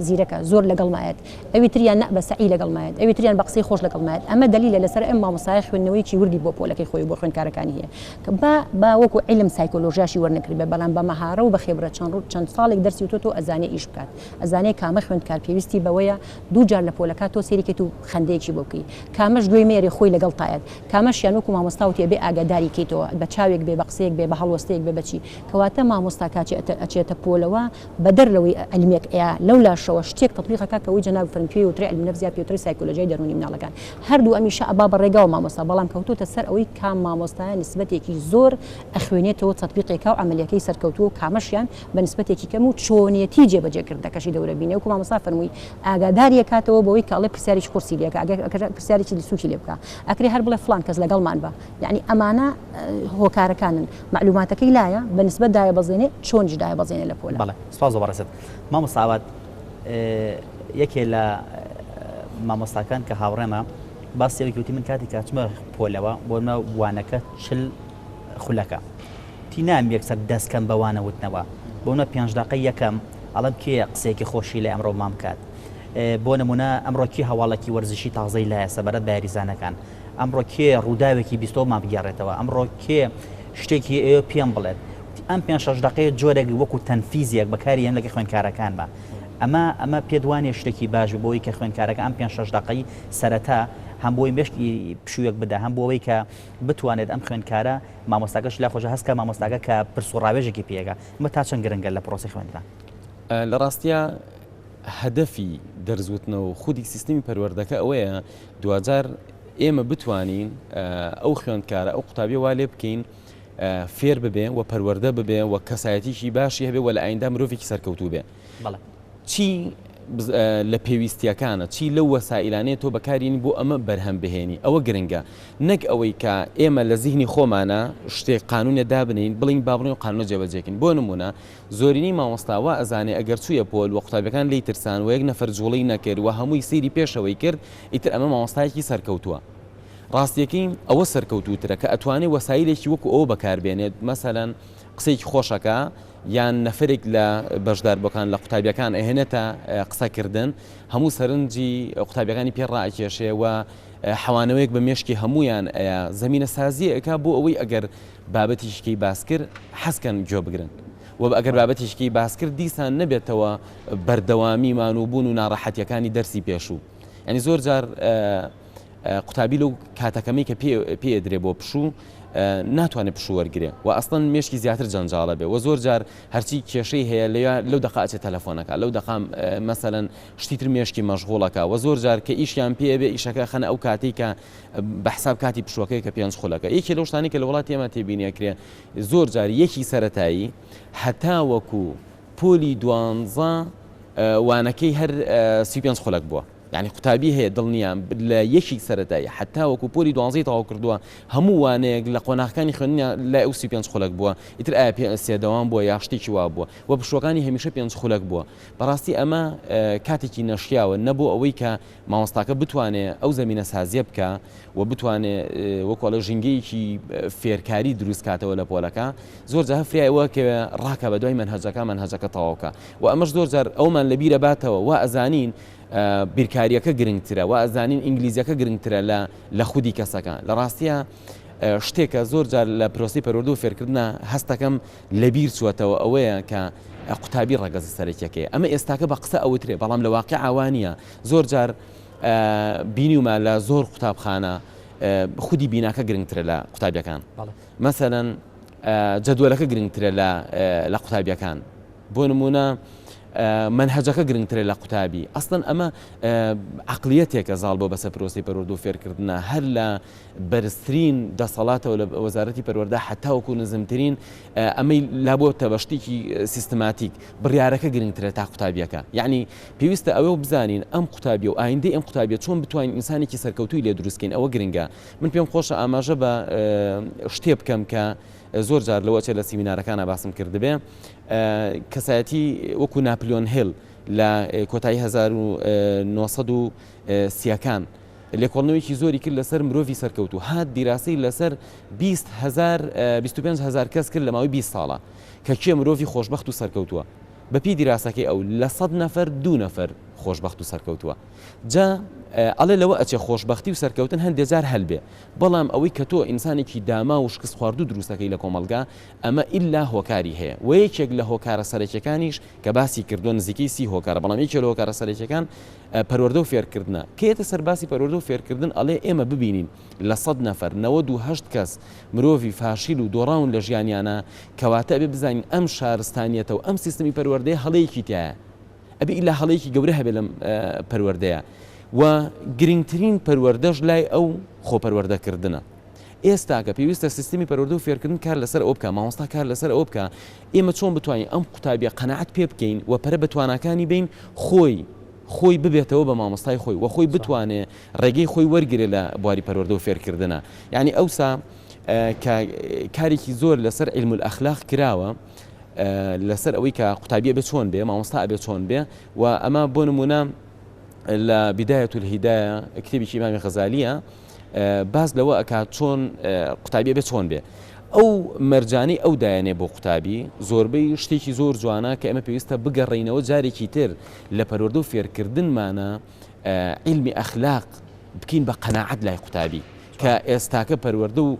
زیرەکە زۆر لەگەڵمایەت ئەوی تریان نا بە سەعی لەگەڵمایەت ئەوی تریان بە قسەی خۆش لەگەڵمایەت ئەمە دەلیلە لەسەر ئەم مامۆستایە خوێندنەوەیەکی وردی بۆ پۆلەکەی خۆی و بۆ خوێندکارەکانی هەیە کە با با وەکو عیلم سایکۆلۆژیاشی وەرنەکردبێ بەڵام بە مەهارە و بە خێبرە چەند ڕوو چەند ساڵێک دەرسی وتۆتەوە ئەزانێ ئیش بکات ئەزانێ کامە خوێندکار پێویستی بەوەیە دوو جار لە پۆلەکە تۆ سەیری کەیت و خەندەیەکی بۆ بکەی کامەش گوێی مەیەرێ خۆی لەگەڵتایەت کامەشیان وەکو مامۆستا وتی ئەبێ ئاگاداری کەیتەوە بە چاوێک بێ بە قسەیەک بێ بە هەڵوەستەیەک بێ بە چی کەواتە مامۆستا کاتێ ئەچێتە پۆلەوە بەدەر لەوەی عیلمێک ئەیا لەو لاشەوە شتێک تەتبیق ئەکا کە ئەوەی جەنابت فەرمووی پێی وترێ علم نفس یا پێی وترێ سایکۆلۆژیای دەروونی مناڵەکان هەردوو ئەمیشە ئەبا بە ڕێگاوە مامۆستا بەڵام کەوتۆتە سەر ئەوەی کام مامۆستایە نسبەتێکی زۆر ئەخوێنێتەوە تەتبیقێکا و عەمەلیەکەی سەرکەوتووە و کامەشیان بە نسبەتێکی کەم و چۆنیەتی جێبەجێ کردنەکەشی دەورە بینێ وەکو مامۆستا فەرمووی ئاگاداری ئەکاتەوە بەوەی کە ئەڵێ پرسیارێکی قورسی لێ ئەکا ئەگەر پرسیارێکی سووکی لێ بکا ئەکرێ هەر بڵێ فڵان کەس لەگەڵمان بە یەعنی ئەمانە هۆکارەکانن مەعلوماتەکەی لایە بە نسبەت دایەبەزێنێ چۆنیش دایەبەزێنێ لە پۆلە. بەڵێ سپاس بۆ بەڕێزت مامۆستا ئاوات یەکێ لە مامۆستاکان کە هاوڕێمە باسی ئەوەی وتی من کاتێک کە چمە پۆلەوە بۆ نمە وانەکە چل خولەکە تی نام یەکسەر دەست کەم بە وانە وتنەوە بۆ نمە پێنج دەقەی یەکەم ئەڵێم کێ قسەیەکی خۆشی لە ئەمڕۆ مام بکات بۆ نمونە ئەمڕۆ کی هەواڵێکی وەرزشی تازەی لایە سەبارەت بە یاریزانەکان ئەمڕۆ کێ ڕووداوێکی بیستۆ ما بگێڕێتەوە ئەمڕۆ کێ شتێکی ئەوێ پێم بڵێت ئەم پێنج شەش دەقەیە جۆرێک وەکو تەنفیزێک بەکاری هێن لەگە خوێندکارەکانما ئەمە ئەمە پێت وانیە شتێکی باش بێ بۆی کە خوێندکارەکە ئەم پێنج شەش دەقەی سەرەتا هەم بۆی مێشکی پشوویەک بدا هەم بۆ ئەوەی کە بتوانێت ئەم خوێندکارە مامۆستاکەش لا خۆشە هەست کە مامۆستاکە کە پرس و ڕاوێژێکی پێگا ئەمە تا چەند گرنگە لە پرۆسەی خوێندنا؟ لە ڕاستیا. هەدەفی دەرس وتنەوە و خودی سیستمی پەروەردەکە ئەوەیە دواجار ئێمە بتوانین ئەو خوێندکارە ئەو قوتابیە وا لێ بکەین فێر ببێ و پەروەردە ببێ و کەسایەتیکی باشی هەبێ و لە ئایندا مرۆڤێکی سەرکەوتوو بێ. چی لە پێویستیەکانە چی لەو وەسائیلانەیە تۆ بەکارینی بۆ ئەمە بەرهەم بهێنی ئەوە گرنگە نەک ئەوەی کە ئێمە لە زیهنی خۆمانە شتێک قانونێ دابنێین بڵێین با بڕۆین قانونە جێبەجێکەین بۆ نمونە زۆرینەی مامۆستا وا ئەزانێ ئەگەر چوویە پۆل و قوتابیەکان لێی ترسان و یەک نەفەر جوڵەی نەکرد و هەمووی سەیری پێشەوەی کرد ئیتر ئەمە مامۆستایەکی سەرکەوتووە ڕاستیەکەی ئەوە سەرکەوتووترە کە ئەتوانێ وەسایلێکی وەکو ئەوە بەکاربێنێت مەسەلەن قسەیەکی خۆش ئەکا یان نەفەرێک لە بەشداربووەکان لە قوتابیەکان ئەهێنێتە قسەکردن هەموو سەرنجی قوتابیەکانی پێ ڕائەکێشێ و حەوانەوەیەک بە مێشکی هەموویان ئەیا زەمینە سازیە ئەکا بۆ ئەوەی ئەگەر بابەتێکی کەی باس کرد حەزکەن گوێ بگرن و ئەگەر بابەتێکی کەی باس کرد دیسان نەبێتەوە بەردەوامی مانووبوون و ناڕەحەتیەکانی دەرسی پێشوو یعنی زۆر جار قوتابی لەو کاتە کەمەی کە پێ ئەدرێ بۆ پشوو ناتوانێت پشوو وەرگرێ و ئەسڵەن مێشکی زیاتر جەنجاڵە بێ و زۆر جار هەرچی کێشەی هەیە لەوێ لەو دەقە ئەچێ تەلەفۆنەکە لەو دەقە مەسەلەن شتی تر مێشکی مەشغوڵەکە و زۆر جار کە ئیشیان پێ بێ ئیشەکە خەنە ئەو کاتەی کە بە حساب کاتی پشووەکەی کە پێنج خولەکە یەکێ لەو شتانەی کە لە وڵاتی ئێمە تێبینی ئەکرێ زۆر جار یەکی سەرەتایی هەتا وەکو پۆلی دوانزە وانەکەی هەر 35 خولەک بووە. یانی قوتابی هەیە دڵنیام لە یەکی سەرەتایی حەتا وەکو پۆلی دوانزەی تەواو کردووە هەموو وانەیەک لە قۆناغەکانی خوێندنیا لای ئەو 35 خولەک بووە ئیتر ئایا پێ سێ دەوام بووە یا شتێکی وا بووە و پشووەکانی هەمیشە پێنج خولەک بووە بەڕاستی ئەمە کاتێکی نەشیاوە نە بۆ ئەوەی کە مامۆستاکە بتوانێ ئەو زەمینە سازیە بکا و بتوانێ وەکو ئەڵێ ژینگەیەکی فێرکاری دروست کاتەوە لە پۆلەکە زۆر جار فریای ئەوە کەوێ ڕاکا بە دوای مەنهەجەکە مەنهەجەکە تەواو کا و ئەمەش زۆر جار ئەومان لەبیرە باتەوە وا ئەزانین بیرکاریەکە گرنگترە وا ئەزانین ئینگلیزیەکە گرنگترە لە لە خودی کەسەکە لە ڕاستیە شتێکە زۆر جار لە پرۆسی پەروەردە و فێرکردە هەستەکەم لەبیر چوەتەوە ئەوەیە کە قوتابی ڕەگەزە سەرەکیەکەی ئەمە ئێستاکە بە قسە ئەوترێ بەڵام لە واقع ئاوانیە زۆر جار بینیومە لە زۆر قوتابخانە خودی بیناکە گرنگترە لە قوتابیەکان مەسەلەن جەدوەلەکە گرنگترە لە لە قوتابیەکان بۆ نمونە مەنهەجەکە گرنگترە لە قوتابی ئەسڵەن ئەمە عقلیەتێکە زاڵ بۆ بەسەر پرۆسی پەروەردە و فێرکردنە هەر لە بەرزترین دەسەڵاتەوە لە وەزارەتی پەروەردە حتاوەکو نزمترین ئەمەی لابۆتە بە شتێکی سیستماتیک بڕیارەکە گرنگترە تا قوتابیەکە یعنی پێویستە ئەوە بزانین ئەم قوتابی و ئایندەی ئەم قوتابیە چۆن بتوانین ئینسانێکی سەرکەوتووی لێ دروستکەین ئەوە گرنگە من پێم خۆشە ئاماژە بە شتێ بکەم کە زۆر جار لەوە چێ لە سیمینارەکانە باسم کردبێ کەسایەتی وەکو ناپلیۆن هێل لە کۆتایی 1930ەکان لێکۆڵنەوەیەکی زۆری کرد لەسەر مرۆڤی سەرکەوتوو هات دیراسەی لەسەر 20 25 هزار کەس کرد لە ماوەی 20 ساڵە کە کێ مرۆڤی خۆشببخت و سەرکەوتووە بەپی دیراسەکەی ئەو لە 100 نەفەر دوو نەفەر خۆشببخت و سەرکەوتووە جا ئەڵێ لەوە ئەچێ خۆشبەختی و سەرکەوتن هەندێ جار هەلبێ بەڵام ئەوەی کە تۆ ئینسانێکی داماو و شکست خواردوو دروست ئەکەی لە کۆمەڵگا ئەمە ئیلا هۆکاری هەیە وە یەکێک لە هۆکارە سەرەکیەکانیش کە باسی کردووە نزیکەی سی هۆکارە بەڵام یەکێ لە هۆکارە سەرەکیەکان پەروەردە و فێرکردنە کە یەتە سەر باسی پەروەردە و فێرکردن ئەڵێ ئێمە ببینین لە سەد نەفەر 98 کەس مرۆڤی فاشیل و دۆڕاون لە ژیانیانە کەواتە ئەبێ بزانین ئەم شارستانیەتە و ئەم سیستمی پەروەردەیە هەڵەیەکی تیایە ئەبێ ئیلا هەڵەیەکی گەورە هەبێ لەم پەروەردەیە و گرنگترین پەروەردەش لای ئەو خۆپەروەردە کردنە. ئێستاکە پێویستە سیستمی پەروەردە و فێرکردن کار لەسەر ئەوە بکا، مامۆستا کار لەسەر ئەوە بکا ئێمە چۆن بتوانین ئەم قوتابیە قەناعەت پێ بکەین و پەرە بە تواناکانی بەین خۆی خۆی ببێتەوە بە مامۆستای خۆی و خۆی بتوانێ ڕێگەی خۆی وەرگرێ لە بواری پەروەردە و فێرکردنا. یانی ئەوسا کە کارێکی زۆر لەسەر علم الاخلاق کراوە لەسەر ئەوەی کە قوتابی ئەبێ چۆن بێ مامۆستا ئەبێ چۆن بێ و ئەمە بۆ نمونە لە بدایەت الهدایە کتێبێکی ئیمامی غەزالیە باس لەوە ئەکات چۆن قوتابی ئەبێ چۆن بێ ئەو مەرجانەی ئەو دایەنێ بۆ قوتابی زۆربەی شتێکی زۆر جوانە کە ئێمە پێویستە بگەڕێینەوە جارێکی تر لە پەروەردە و فێرکردنمانە عیلمی ئەخلاق بکەین بە قەناعەت لای قوتابی کە ئێستاکە پەروەردە و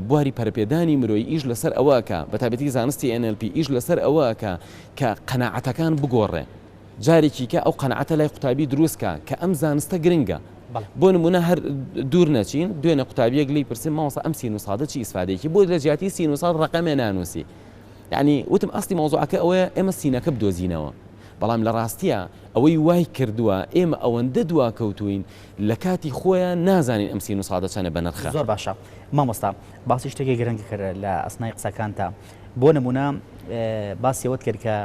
بواری پەرەپێدانی مرۆیی ئیش لەسەر ئەوە ئەکا بەتایبەتی زانستی NLP ئیش لەسەر ئەوە ئەکا کە قەناعەتەکان بگۆڕێ جارێکی کە ئەو قەناعەتە لای قوتابی دروست کا کە ئەم زانستە گرنگە بۆ نمونە هەر دوور نەچین دوێنێ قوتابیەک لێی پرسیم مامۆستا ئەم سین و سادە چی ئیسفادەیەکی بۆ لە جیاتی سین و ساد ڕەقەمێ نانووسی یعنی وتم ئەسلی مەوزوعەکە ئەوەیە ئێمە سینەکە بدۆزینەوە. بەڵام لە ڕاستیا ئەوەی وای کردووە ئێمە ئەوەندە دواکەوتووین لە کاتی خۆیان نازانین ئەم سینوس سادە چەنە بەنرخە. زۆر باشە مامۆستا باسی شتێکی گرنگ کرد لە ئەسنای قسەکانتا بۆ نمونە باسی ئەوەت کرد کە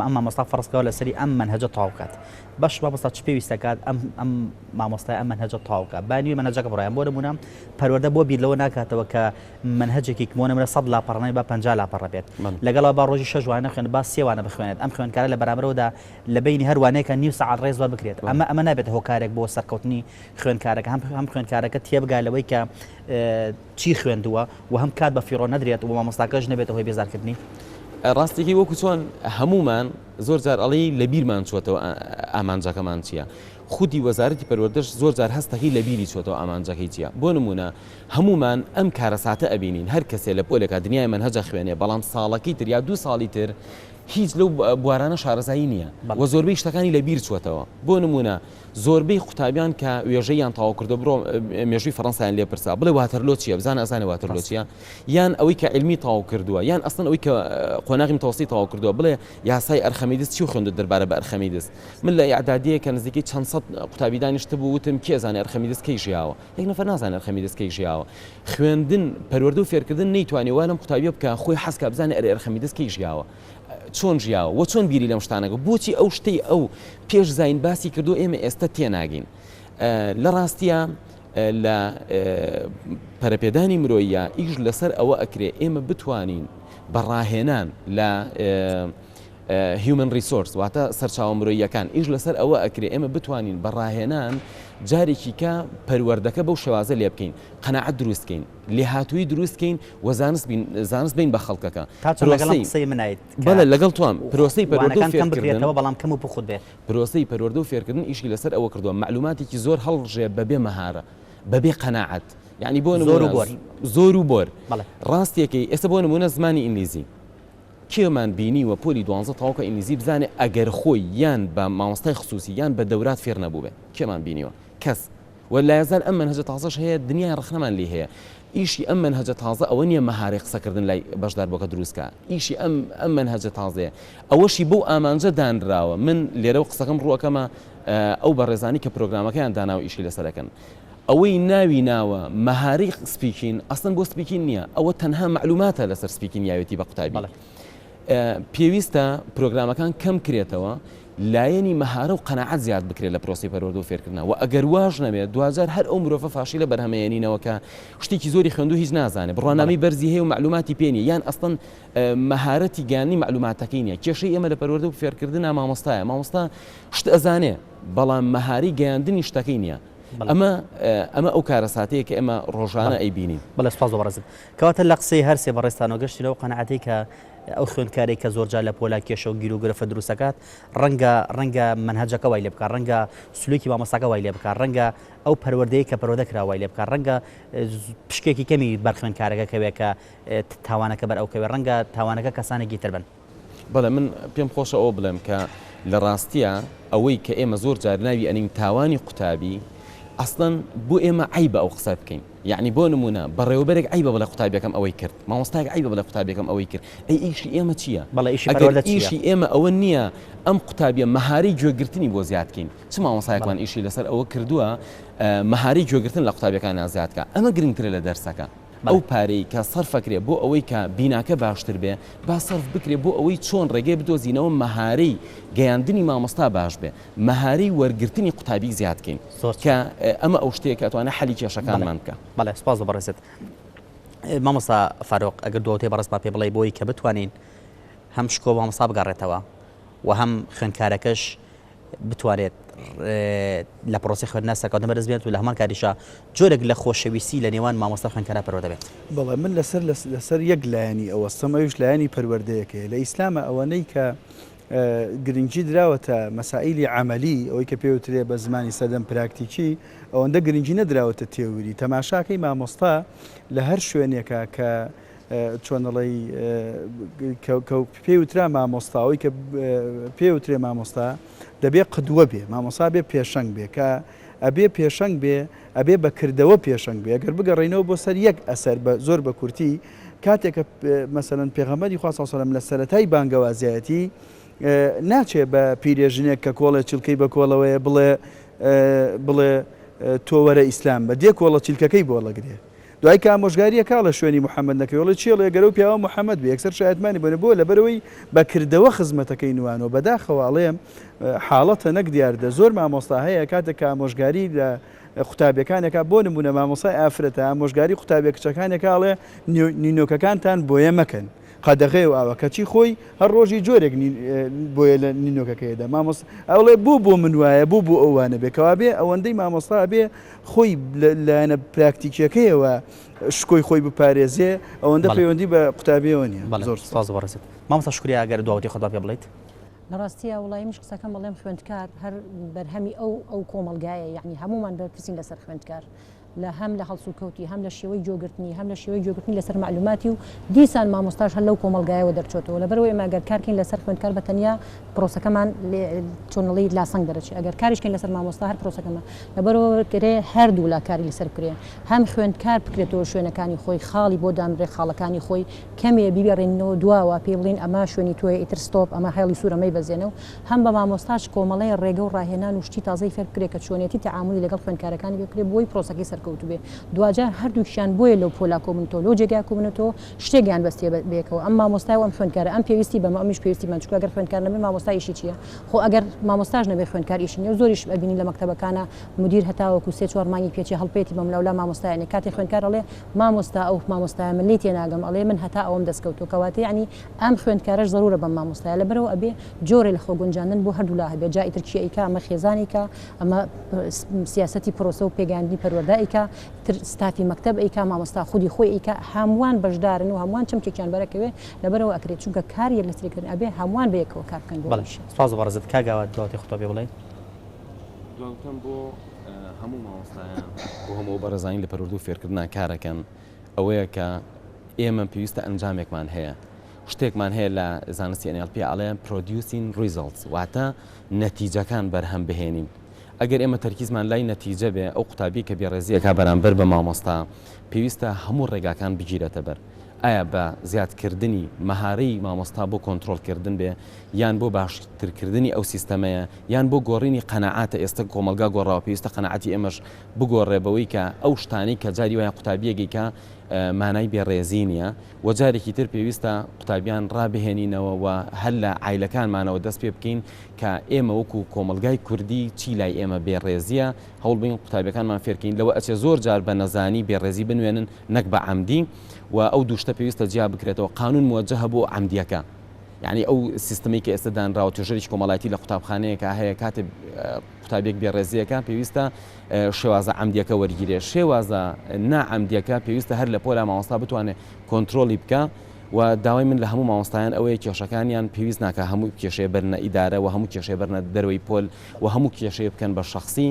ئەم مامۆستا فەرزکەوە لەسەری ئەم مەنهەجە تەواو بکات باش مامۆستا چ پێویست دەکات ئەم ئەم مامۆستای ئەم مەنهەجە تەواو بکات با نوێ مەنهەجەکە بڕیان بۆ نمونە پەروەردە بۆ بیر لەوە ناکاتەوە کە مەنهەجێکی بۆ نمونە 100 لاپەڕە با 50 لاپەڕە بێت لەگەڵ با ڕۆژی شەش وانە خوێن با سێ وانە بخوێنێت ئەم خوێندکارە لە بەرامبەرەوەدا لە بەینی هەر وانەیەکە نیو سەعات ڕێز وەربگرێت ئەمە ئەمە نابێتە هۆکارێک بۆ سەرکەوتنی خوێندکارەکە هەم هەم خوێندکارەکە تێبگا لەوەی کە چی خوێندووە و هەم کات بە فیڕۆ نەدرێت و مامۆستاکەش نەبێتە هۆی بێزارکردنی. ڕاستیەکەی وەکو چۆن هەموومان زۆر جار ئەڵێی لە بیرمان چۆتەوە ئامانجەکەمان چییە خودی وەزارەتی پەروەردەش زۆر جار هەستەکەی لە بیری چۆتەوە ئامانجەکەی چییە بۆ نمونە هەموومان ئەم کارەساتە ئەبینین هەر کەسێ لە پۆلێکا دنیای مەنهەج ئەخوێنێ بەڵام ساڵەکەی تر یا دوو ساڵی تر هیچ لەو بوارانە شارەزایی نییە و زۆربەی شتەکانی لە بیر چووەتەوە. بۆ نموونە زۆربەی قوتابیان کە وێژەییان تەواو کردووە بڕۆ مێژووی فەڕەنسایان لێ پرسە بڵێ واتەرلۆ چییە بزانە ئەزانێ واتەرلۆ چییە یان ئەوەی کە عیلمی تەواو کردووە یان ئەسڵەن ئەوەی کە قۆناغی متەوەستی تەواو کردووە بڵێ یاسای ئەرخەمیدس چی خوێندووە دەربارە بە ئەرخەمیدس من لە ئیعدادییە کە نزیکەی چەند سەد قوتابی دانیشتبوو وتم کێ ئەزانێ ئەرخەمیدس کەی ژیاوە یەک نەفەر نازانێ ئەرخەمیدس کەی ژیاوە خوێندن، پەروەردە و فێرکردن نەیتوانی وا لەم قوتابیە بکا خۆی حەز کا بزانێ ئەرێ ئەرخەمیدس کەی ژیاوە؟ چۆن ژیاوە؟ وە چۆن بیری لەم شتانە کرد؟ بۆچی ئەو شتەی ئەو پێش زاین باسی کردووە ئێمە ئێستە تێناگەین؟ لە ڕاستیا لە پەرەپێدانی مرۆییا ئیش لەسەر ئەوە ئەکرێ ئێمە بتوانین بە ڕاهێنان لە Human Resource واتە سەرچاوە مرۆییەکان ئیش لەسەر ئەوە ئەکرێ ئێمە بتوانین بە ڕاهێنان جارێکی کە پەروەردەکە بەو شێوازە لێ بکەین قەناعەت دروست کەین لێهاتوویی دروست کەین و زانست بین زانست بین بە خەڵکەکە تا چەند لەگەڵ ئەم قسەی منایت کە بەڵێ لەگەڵ تۆم پرۆسەی پەروەردە و وانەکان کەم فێرکردن بکرێتەوە بەڵام کەم و پوخت بێ. پرۆسەی پەروەردە و فێرکردن ئیشی لەسەر ئەوە کردووە مەعلوماتێکی زۆر هەڵڕژێ بەبێ مەهارە بەبێ قەناعەت یانی بۆ زۆر و نموونە بۆر. زۆر و بۆر بەڵێ. ڕاستیەکەی ئێستا بۆ نموونە زمانی ئینگلیزی کێمان بینیوە پۆلی دوانزە تەواو کە ئینگلیزی بزانێ ئەگەر خۆی یان بە مامۆستای خسوسی یان بە دەورات فێر نەبووبێ کێمان بینیوە کەس وە لایەزال ئەم مەنهەجە تازەش هەیە دنیای ڕەخنەمان لێی هەیە ئیشی ئەم مەنهەجە تازە ئەوە نیە مەهارەی قسەکردن لای بەشداربووەکە دروست کا ئیشی ئەم ئەم مەنهەجە تازەیە ئەوەشی بەو ئامانجە دانراوە من لێرەوە قسەکەم ڕووەکەمە ئەو بەڕێزانی کە پرۆگرامەکەیان داناوە ئیشی لەسەر ئەکەن ئەوەی ناوی ناوە مەهارەی speaking ئەسڵەن بۆ speaking نییە ئەوە تەنها مەعلوماتە لەسەر speaking یاوێتی بە قوتابی پێویستە پرۆگرامەکان کەم کرێتەوە لایەنی مەهارە و قەناعەت زیاد بکرێت لە پرۆسەی پەروەردە و فێرکردنا وە ئەگەر واش نەبێت دواجار هەر ئەو مرۆڤە فاشیلە بەرهەمەیەنینەوە کە شتێکی زۆری خوێندو هیچ نازانێت بڕوانامەی بەرزی هەیە و مەعلوماتی پێ نییە یان ئەسڵەن مەهارەتی گەیاندنی مەعلوماتەکەی نییە کێشەی ئێمە لە پەروەردە و فێرکردنا مامۆستایە مامۆستا شت ئەزانێ بەڵام مەهاری گەیاندنی شتەکەی نییە ئەمە ئەمە ئەو کارەساتەیە کە ئێمە ڕۆژانە ئەیبینین. بەڵێ سوپاس بۆ بەڕێزت. کەواتە لە قسەی هەر سێ بەڕێزتانەوە گەشتین لەو قەناعەتەی کە ئەو خوێندکارەی کە زۆرجار لە پۆلا کێشە و گیروگرفت دروست دەکات ڕەنگە ڕەنگە مەنهەجەکە وای لێ بکات ڕەنگە سلوکی مامۆستاکە وای لێ بکات ڕەنگە ئەو پەروەردەیە کە پەروەردە کرا وای لێ بکات ڕەنگە پشکێکی کەمی بەر خوێندکارەکە کەوێ کە تاوانەکە بەر ئەو کەوێ ڕەنگە تاوانەکە کەسانێکی تر بن. بەڵێ من پێم خۆشە ئەوە بڵێم کە لە ڕاستیا ئەوەی کە ئێمە زۆر جار ناوی ئەنین تاوانی قوتابی ئەسڵەن بۆ ئێمە عەیبە ئەو قسە بکەین یەعنی بۆ نمونە بەڕێوەبەرێک عەیبە بڵێ قوتابیەکەم ئەوەی کرد مامۆستایەک عەیبە بڵێ قوتابیەکەم ئەوەی کرد ئەی ئیشی ئێمە چییە بەڵێ ئیشی ئەگەر پەروەردە چییە؟ ئیشی ئێمە ئەوە نییە ئەم قوتابیە مەهارەی گوێگرتنی بۆ زیاد کەین چ مامۆستایەکمان ئیشی لەسەر ئەوە کردووە مەهارەی گوێگرتن لە قوتابیەکانیا زیاد کا ئەمە گرنگترە لە دەرسەکە. ئەو پارەی کە سەرفەکرێ بۆ ئەوەی کە بیناکە باشتر بێ با سەرف بکرێ بۆ ئەوەی چۆن ڕێگەی بدۆزینەوە مەهارەی گەیاندنی مامۆستا باش بێ مەهارەی وەرگرتنی قوتابی زیاد کەین زۆر کە ئەمە ئەو شتەیە کە ئەتوانێ حەلی کێشەکانمان بکا. بەڵێ سوپاس بۆ بەڕێزت مامۆستا فاروق ئەگەر دواوتەی بەڕێزمان پێ بڵێی بۆی کە بتوانین هەم شکۆ مامۆستا بگەڕێتەوە و هەم خوێندکارەکەش بتوانێت لە پرۆسەی خوێندنا سەرکەوتن بەدەست بێنێت و لە هەمان کاتیشا جۆرێک لە خۆشەویستی لە نێوان مامۆستا و خوێندکارا پەروەردە بێت. بەڵێ من لەسەر لەسەر یەک لایەنی ئەوەستم ئەویش لایەنی پەروەردەیەکەیە لە ئیسلامە ئەوەنەی کە گرنگی دراوەتە مەسائیلی عەمەلی ئەوەی کە پێوترێ بە زمانی سەردەم پراکتیکی ئەوەندە گرنگی نەدراوەتە تێوری تەماشاکەی مامۆستا لە هەر شوێنێکە کە چۆن ئەڵێی کە پێی وترا مامۆستا ئەوەی کە پێی وترێ مامۆستا دەبێ قدوە بێ مامۆسا بێ پێشەنگ بێ کە ئەبێ پێشەنگ بێ ئەبێ بە کردەوە پێشەنگ بێ گەر بگەڕێینەوە بۆ سەر یەک ئەسەر بە زۆر بە کورتی کاتێک کە مەسەلەن پێغەمبەری خوا صلی الله علیه و سلم لە سەرەتای بانگەوازیایەتی. ناچێ بە پیرێژنێک کە کۆڵێ چلکەی بە کۆڵەوەیە بڵێ بڵێ تۆ وەرە ئیسلام بە دێ کۆڵە چیلکەکەی بۆ ڵەگرێ دوای کە ئامۆژگاریە کاڵە شوێنی محمد نەکەوێ ڵێ چێ ڵێ گەر ئەو پیاوە محمد بێ یەکسەر شایەتمانی بۆ بۆ لەبەرئەوەی بە کردەوە خزمەتەکەی نوانوە بەداخەوە ئەڵێم حاڵەتە نەک دیاردە زۆر مامۆستا هەیە کاتێک کە ئامۆژگاری لە قوتابیەکانێکا بۆ نمونە مامۆسای ئافرەتە ئامۆژگاری قوتابیە کچەکانێکا ئەڵێ نینۆکەکانتان بۆیە مەکەن قەدەغەیە و ئاوا کەچی خۆی هەر ڕۆژی جۆرێک بۆیە لە نینۆکەکەیدا مامۆستا ئەڵێ بۆ بۆ من وایە بۆ بۆ ئەو وانەبێ کەوابێ ئەوەندەی مامۆستا ئەبێ خۆی لایەنە پراکتیکیەکەیەوە شکۆی خۆی بپارێزێ ئەوەندە پەیوەندی بە قوتابیەوە نییە. زۆر سپاس بەڕێزت مامۆستا شوکریە ئەگەر دواوتی خۆت با پێ بڵێیت. لە ڕاستیا وڵی منیش قسەکەم ئەڵێم خوێندکار هەر بەرهەمی ئەو ئەو کۆمەڵگایە یعنی هەمومان بەرپرسین لەسەر خوێندکار لە هەم لە هەڵسوکەوتی، هەم لە شێوەی گوێگرتنی، هەم لە شێوەی گوێگرتنی لەسەر مەعلوماتی و دیسان مامۆستاش هەر لەو کۆمەڵگایەوە دەرچۆتەوە. لەبەرئەوەی ئێمە ئەگەر کار کەین لەسەر خوێندکار بە تەنیا پرۆسەکەمان چۆن ئەڵێی لاسەنگ دەرەچێ. ئەگەر کاریش کەین لەسەر مامۆستا هەر پرۆسەکەمان. لەبەرئەوە کرێ هەردوولا کاری لەسەر بکرێ. هەم خوێندکار بکرێتەوە شوێنەکانی خۆی، خاڵی بۆ دانرێ خاڵەکانی خۆی، کەمێ بیگەڕێنینەوە دواوە پێی بڵێین ئەمە شوێنی تۆیە ئیتر ستۆپ ئەمە هێڵی سوورە مەیبەزێنە و هەم بە مامۆستاش کۆمەڵێ ڕێگە و ڕاهێنان و شتی تازەی فێر بکرێ کە چۆنیەتی تەعامولی لەگەڵ خوێندکارەکانی پێ بکرێ بۆی پرۆسەکەی سەرکەوتوو بێ. دواجار هەردووکیان بۆیە لەو پۆلا کۆبوونەتەوە لەو جێگا کۆبوونەتەوە شتێکیان بەستیە بەیەکەوە ئەم مامۆستایە و ئەم خوێندکارە ئەم پێویستی بەمە ئەمیش پێویستی بەم چونکە ئەگەر خوێندکار نەبێ مامۆستا ئیشی چیە خۆ ئەگەر مامۆستاش نەبێ خوێندکار ئیشی نیە و زۆریش ئەبینین لە مەکتەبەکانا مدیر هەتاوەکو سێ چوار مانگی پێچێ هەڵپێتی بەملاولا مامۆستایە نیە کاتێ خوێندکار ئەڵێ مامۆستا ئەو مامۆستایە من لێی تێناگەم ئەڵێ من هەتا ئەوەم دەست کەوتووە کەواتە یەعنی ئەم خوێندکارەش زەرورە بەم مامۆستایە لەبەرئەوە ئەبێ جۆرێ لە خۆگونجاندن بۆ هەردوولا هەبێ جا ئیتر کێ ئەیکا ئەمە خێزان ئەیکا ئەمە سیاسەتی پرۆسە و پێگەیاندنی پەروەردە ئەیکا تر ستافی مەکتەب ئەیکا مامۆستا خودی خۆی ئەیکا هەمووان بەشدارن و هەمووان چەمکێکیان بەرەکەوێ لەبەرئەوە ئەکرێ چونکە کار یەک لەسەر یەکترن ئەبێ هەمووان بەیەکەوە کار بکەن بۆ بەڵێ ئیشە. سوپاس بۆ بەڕێزت کاک ئاوات دواوتەی خۆت پێ بڵێ. دواوتەم بۆ هەموو مامۆستایان بۆ هەموو ئەو بەڕێزانەی لە پەروەردە و فێرکردنا کارەکەن ئەوەیە کە ئێمە پێویستە ئەنجامێکمان هەیە شتێکمان هەیە لە زانستی NLP ئەڵێ Producing Results واتە نەتیجەکان بەرهەم بهێنین ئەگەر ئێمە تەرکیزمان لای نەتیجە بێ ئەو قوتابی کە بێڕێزیەکە بەرامبەر بە مامۆستا پێویستە هەموو ڕێگاکان بگیرێتە بەر ئایا بە زیادکردنی مەهارەی مامۆستا بۆ کۆنترۆڵکردن بێ یان بۆ باشترکردنی ئەو سیستەمەیە یان بۆ گۆڕینی قەناعاتە ئێستا کۆمەڵگا گۆڕاوە پێویستە قەناعەتی ئێمەش بگۆڕێ بەوەی کە ئەو شتانەی کە جاری وایە قوتابیەک ئەیکا مانای بێڕێزی نییە و جارێکی تر پێویستە قوتابیان ڕابهێنینەوە و هەر لە عایلەکانمانەوە دەست پێ بکەین کە ئێمە وەکو کۆمەڵگای کوردی چی لای ئێمە بێڕێزییە هەوڵ بەین قوتابیەکانمان فێرکەین لەوە ئەچێ زۆر جار بە نەزانی بێڕێزی بنوێنن نەک بە عەمدی و ئەو دوو شتە پێویستە جیا بکرێتەوە قانون موەجەهە بۆ عەمدیەکە یانی ئەو سیستمەی کە ئێستا دانراوە توێژەرێکی کۆمەڵایەتی لە قوتابخانەیەکا هەیە کاتێ قوتابیەک بێڕێزیەکە پێویستە شێوازە عەمدیەکە وەرگیرێ شێوازە نا عەمدیەکە پێویستە هەر لە پۆلا مامۆستا بتوانێت کۆنترۆلی بکە و داوای من لە هەموو مامۆستایان ئەوەیە کێشەکانیان پێویست ناکە هەموو کێشەیە بەرنە ئیدارە و هەموو کێشەیە بەرنە دەرەوەی پۆل و هەموو کێشەیە بکەن بە شەخسی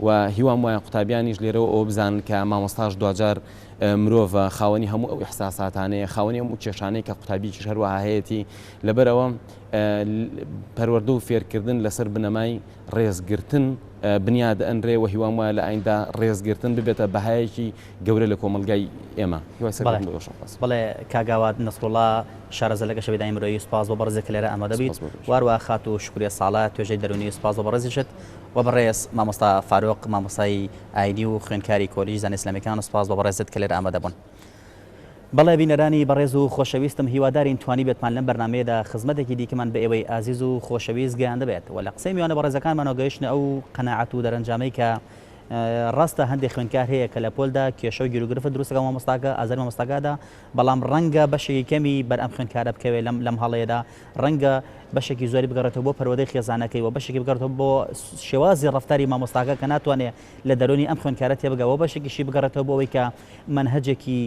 و هیوام وایە قوتابیانیش لێرەوە ئەوە بزانن کە مامۆستاش دواجار مرۆڤە خاوەنی هەموو ئەو ئیحساساتانەیە خاوەنی هەموو کێشانەی کە قوتابیکیش هەروەها هەیەتی لەبەرئەوە پەروەردە و فێرکردن لەسەر بنەمای ڕێزگرتن بنیاد ئەنرێ و هیوام وایە لە ئایندە ڕێزگرتن ببێتە بەهایەکی گەورە لە کۆمەڵگای ئێمە. هیوای سەرکەوتن بۆ ئێوەش ئەخوازم. بەڵێ کاک ئاوات نەسروڵا شارەزا لە گەشەپێدانی مرۆیی سوپاس بۆ بەڕێزت کە لێرە ئامادە بوویت و هەروەها خاتوو شوکریە ساڵح توێژەری دەروونی سوپاس بۆ بەڕێزیشت و بەڕێز مامۆستا فاروق مامۆستای ئاینی و خوێندکاری کۆلیژی زانستە ئیسلامیەکان سوپاس بۆ بەڕێزت کە لێرە ئامادە بوون. بەڵێ بینەرانی بەڕێز و خۆشەویستم هیوادارین توانیبێتمان لەم بەرنامەیەدا خزمەتێکی دیکەمان بە ئێوەی ئازیز و خۆشەویست گەیاندبێت و لە قسەی میوانە بەڕێزەکانمانەوە گەیشتنە ئەو قەناعەت و دەرەنجامەی کە ڕاستە هەندێک خوێندکار هەیە کە لە پۆلدا کێشە و گیروگرفت دروست دەکات مامۆستاکە ئازاری مامۆستاکەدا بەڵام ڕەنگە بەشێکی کەمی بەر ئەم خوێندکارە بکەوێت لەم لەم هەڵەیەدا ڕەنگە بەشێکی زۆری بگەڕێتەوە بۆ پەروەردەی خێزانەکەی و بەشێکی بگەڕێتەوە بۆ شێوازی ڕەفتاری مامۆستاکە کە ناتوانێت لە دەرونی ئەم خوێندکارە تێبگا و بەشێکیشی بگەڕێتەوە بۆ ئەوەی کە مەنهەجێکی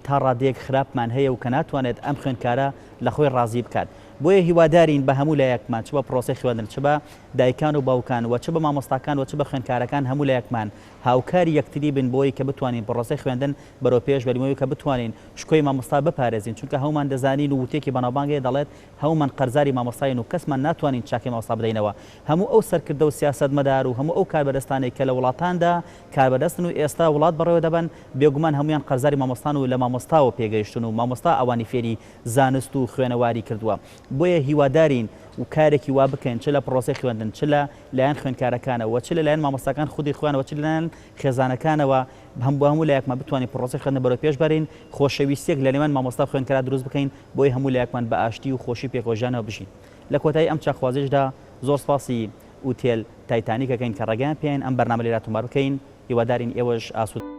تا ڕادەیەک خراپمان هەیە و کە ناتوانێت ئەم خوێندکارە لە خۆی ڕازی بکات. بۆیە هیوادارین بە هەموو لایەکمان چ بە پرۆسەی خوێندن چ بە دایکان و باوکان و چ بە مامۆستاکان و چ بە خوێندکارەکان هەموو لایەکمان هاوکاری یەکتری بین بۆی کە بتوانین پرۆسەی خوێندن بەرەو پێش بەرین و کە بتوانین شکۆی مامۆستا بپارێزین چونکە هەموومان دەزانین و وتێکی بەناوبانگ هەیە دەڵێت هەموومان قەرزاری مامۆستاین و کەسمان ناتوانین چاکەی مامۆستا بدەینەوە هەموو ئەو سەرکردە و سیاسەتمەدار و هەموو ئەو کاربەدەستانەی کە لە وڵاتاندا کاربەدەستن و ئێستا وڵات بەڕێوە دەبەن، بێگومان هەموویان قەرزاری مامۆستان و لە مامۆستاوە پێگەیشتوون و مامۆستا ئەوانی فێری زانست و خوێنەواری کردووە. بۆیە هیوادارین و کارێکی وا بکەین چ لە پڕۆسەی خوێندن چ لە لایەن خوێندکارەکانەوە چ لە لایەن مامۆستاکان خودی خۆیانەوە چ لە لایەن خێزانەکانەوە هەم بۆ هەموو لایەکمان بتوانین پڕۆسەی خوێندن بەرەو پێش بەرین خۆشەویستیەک لە نێوان مامۆستا و خوێندکارا دروست بکەین بۆی هەموو لایەکمان بە ئاشتی و خۆشی پێکەوە ژیانەوە بژین لە کۆتایی ئەم چاکخوازیشدا زۆر سپاسی ئوتێل تایتانیک ئەکەین کە ڕێگەیان پێین ئەم بەرنامە لێرە تۆمار بکەین هیوادارین ئێوەش ئاسوودە.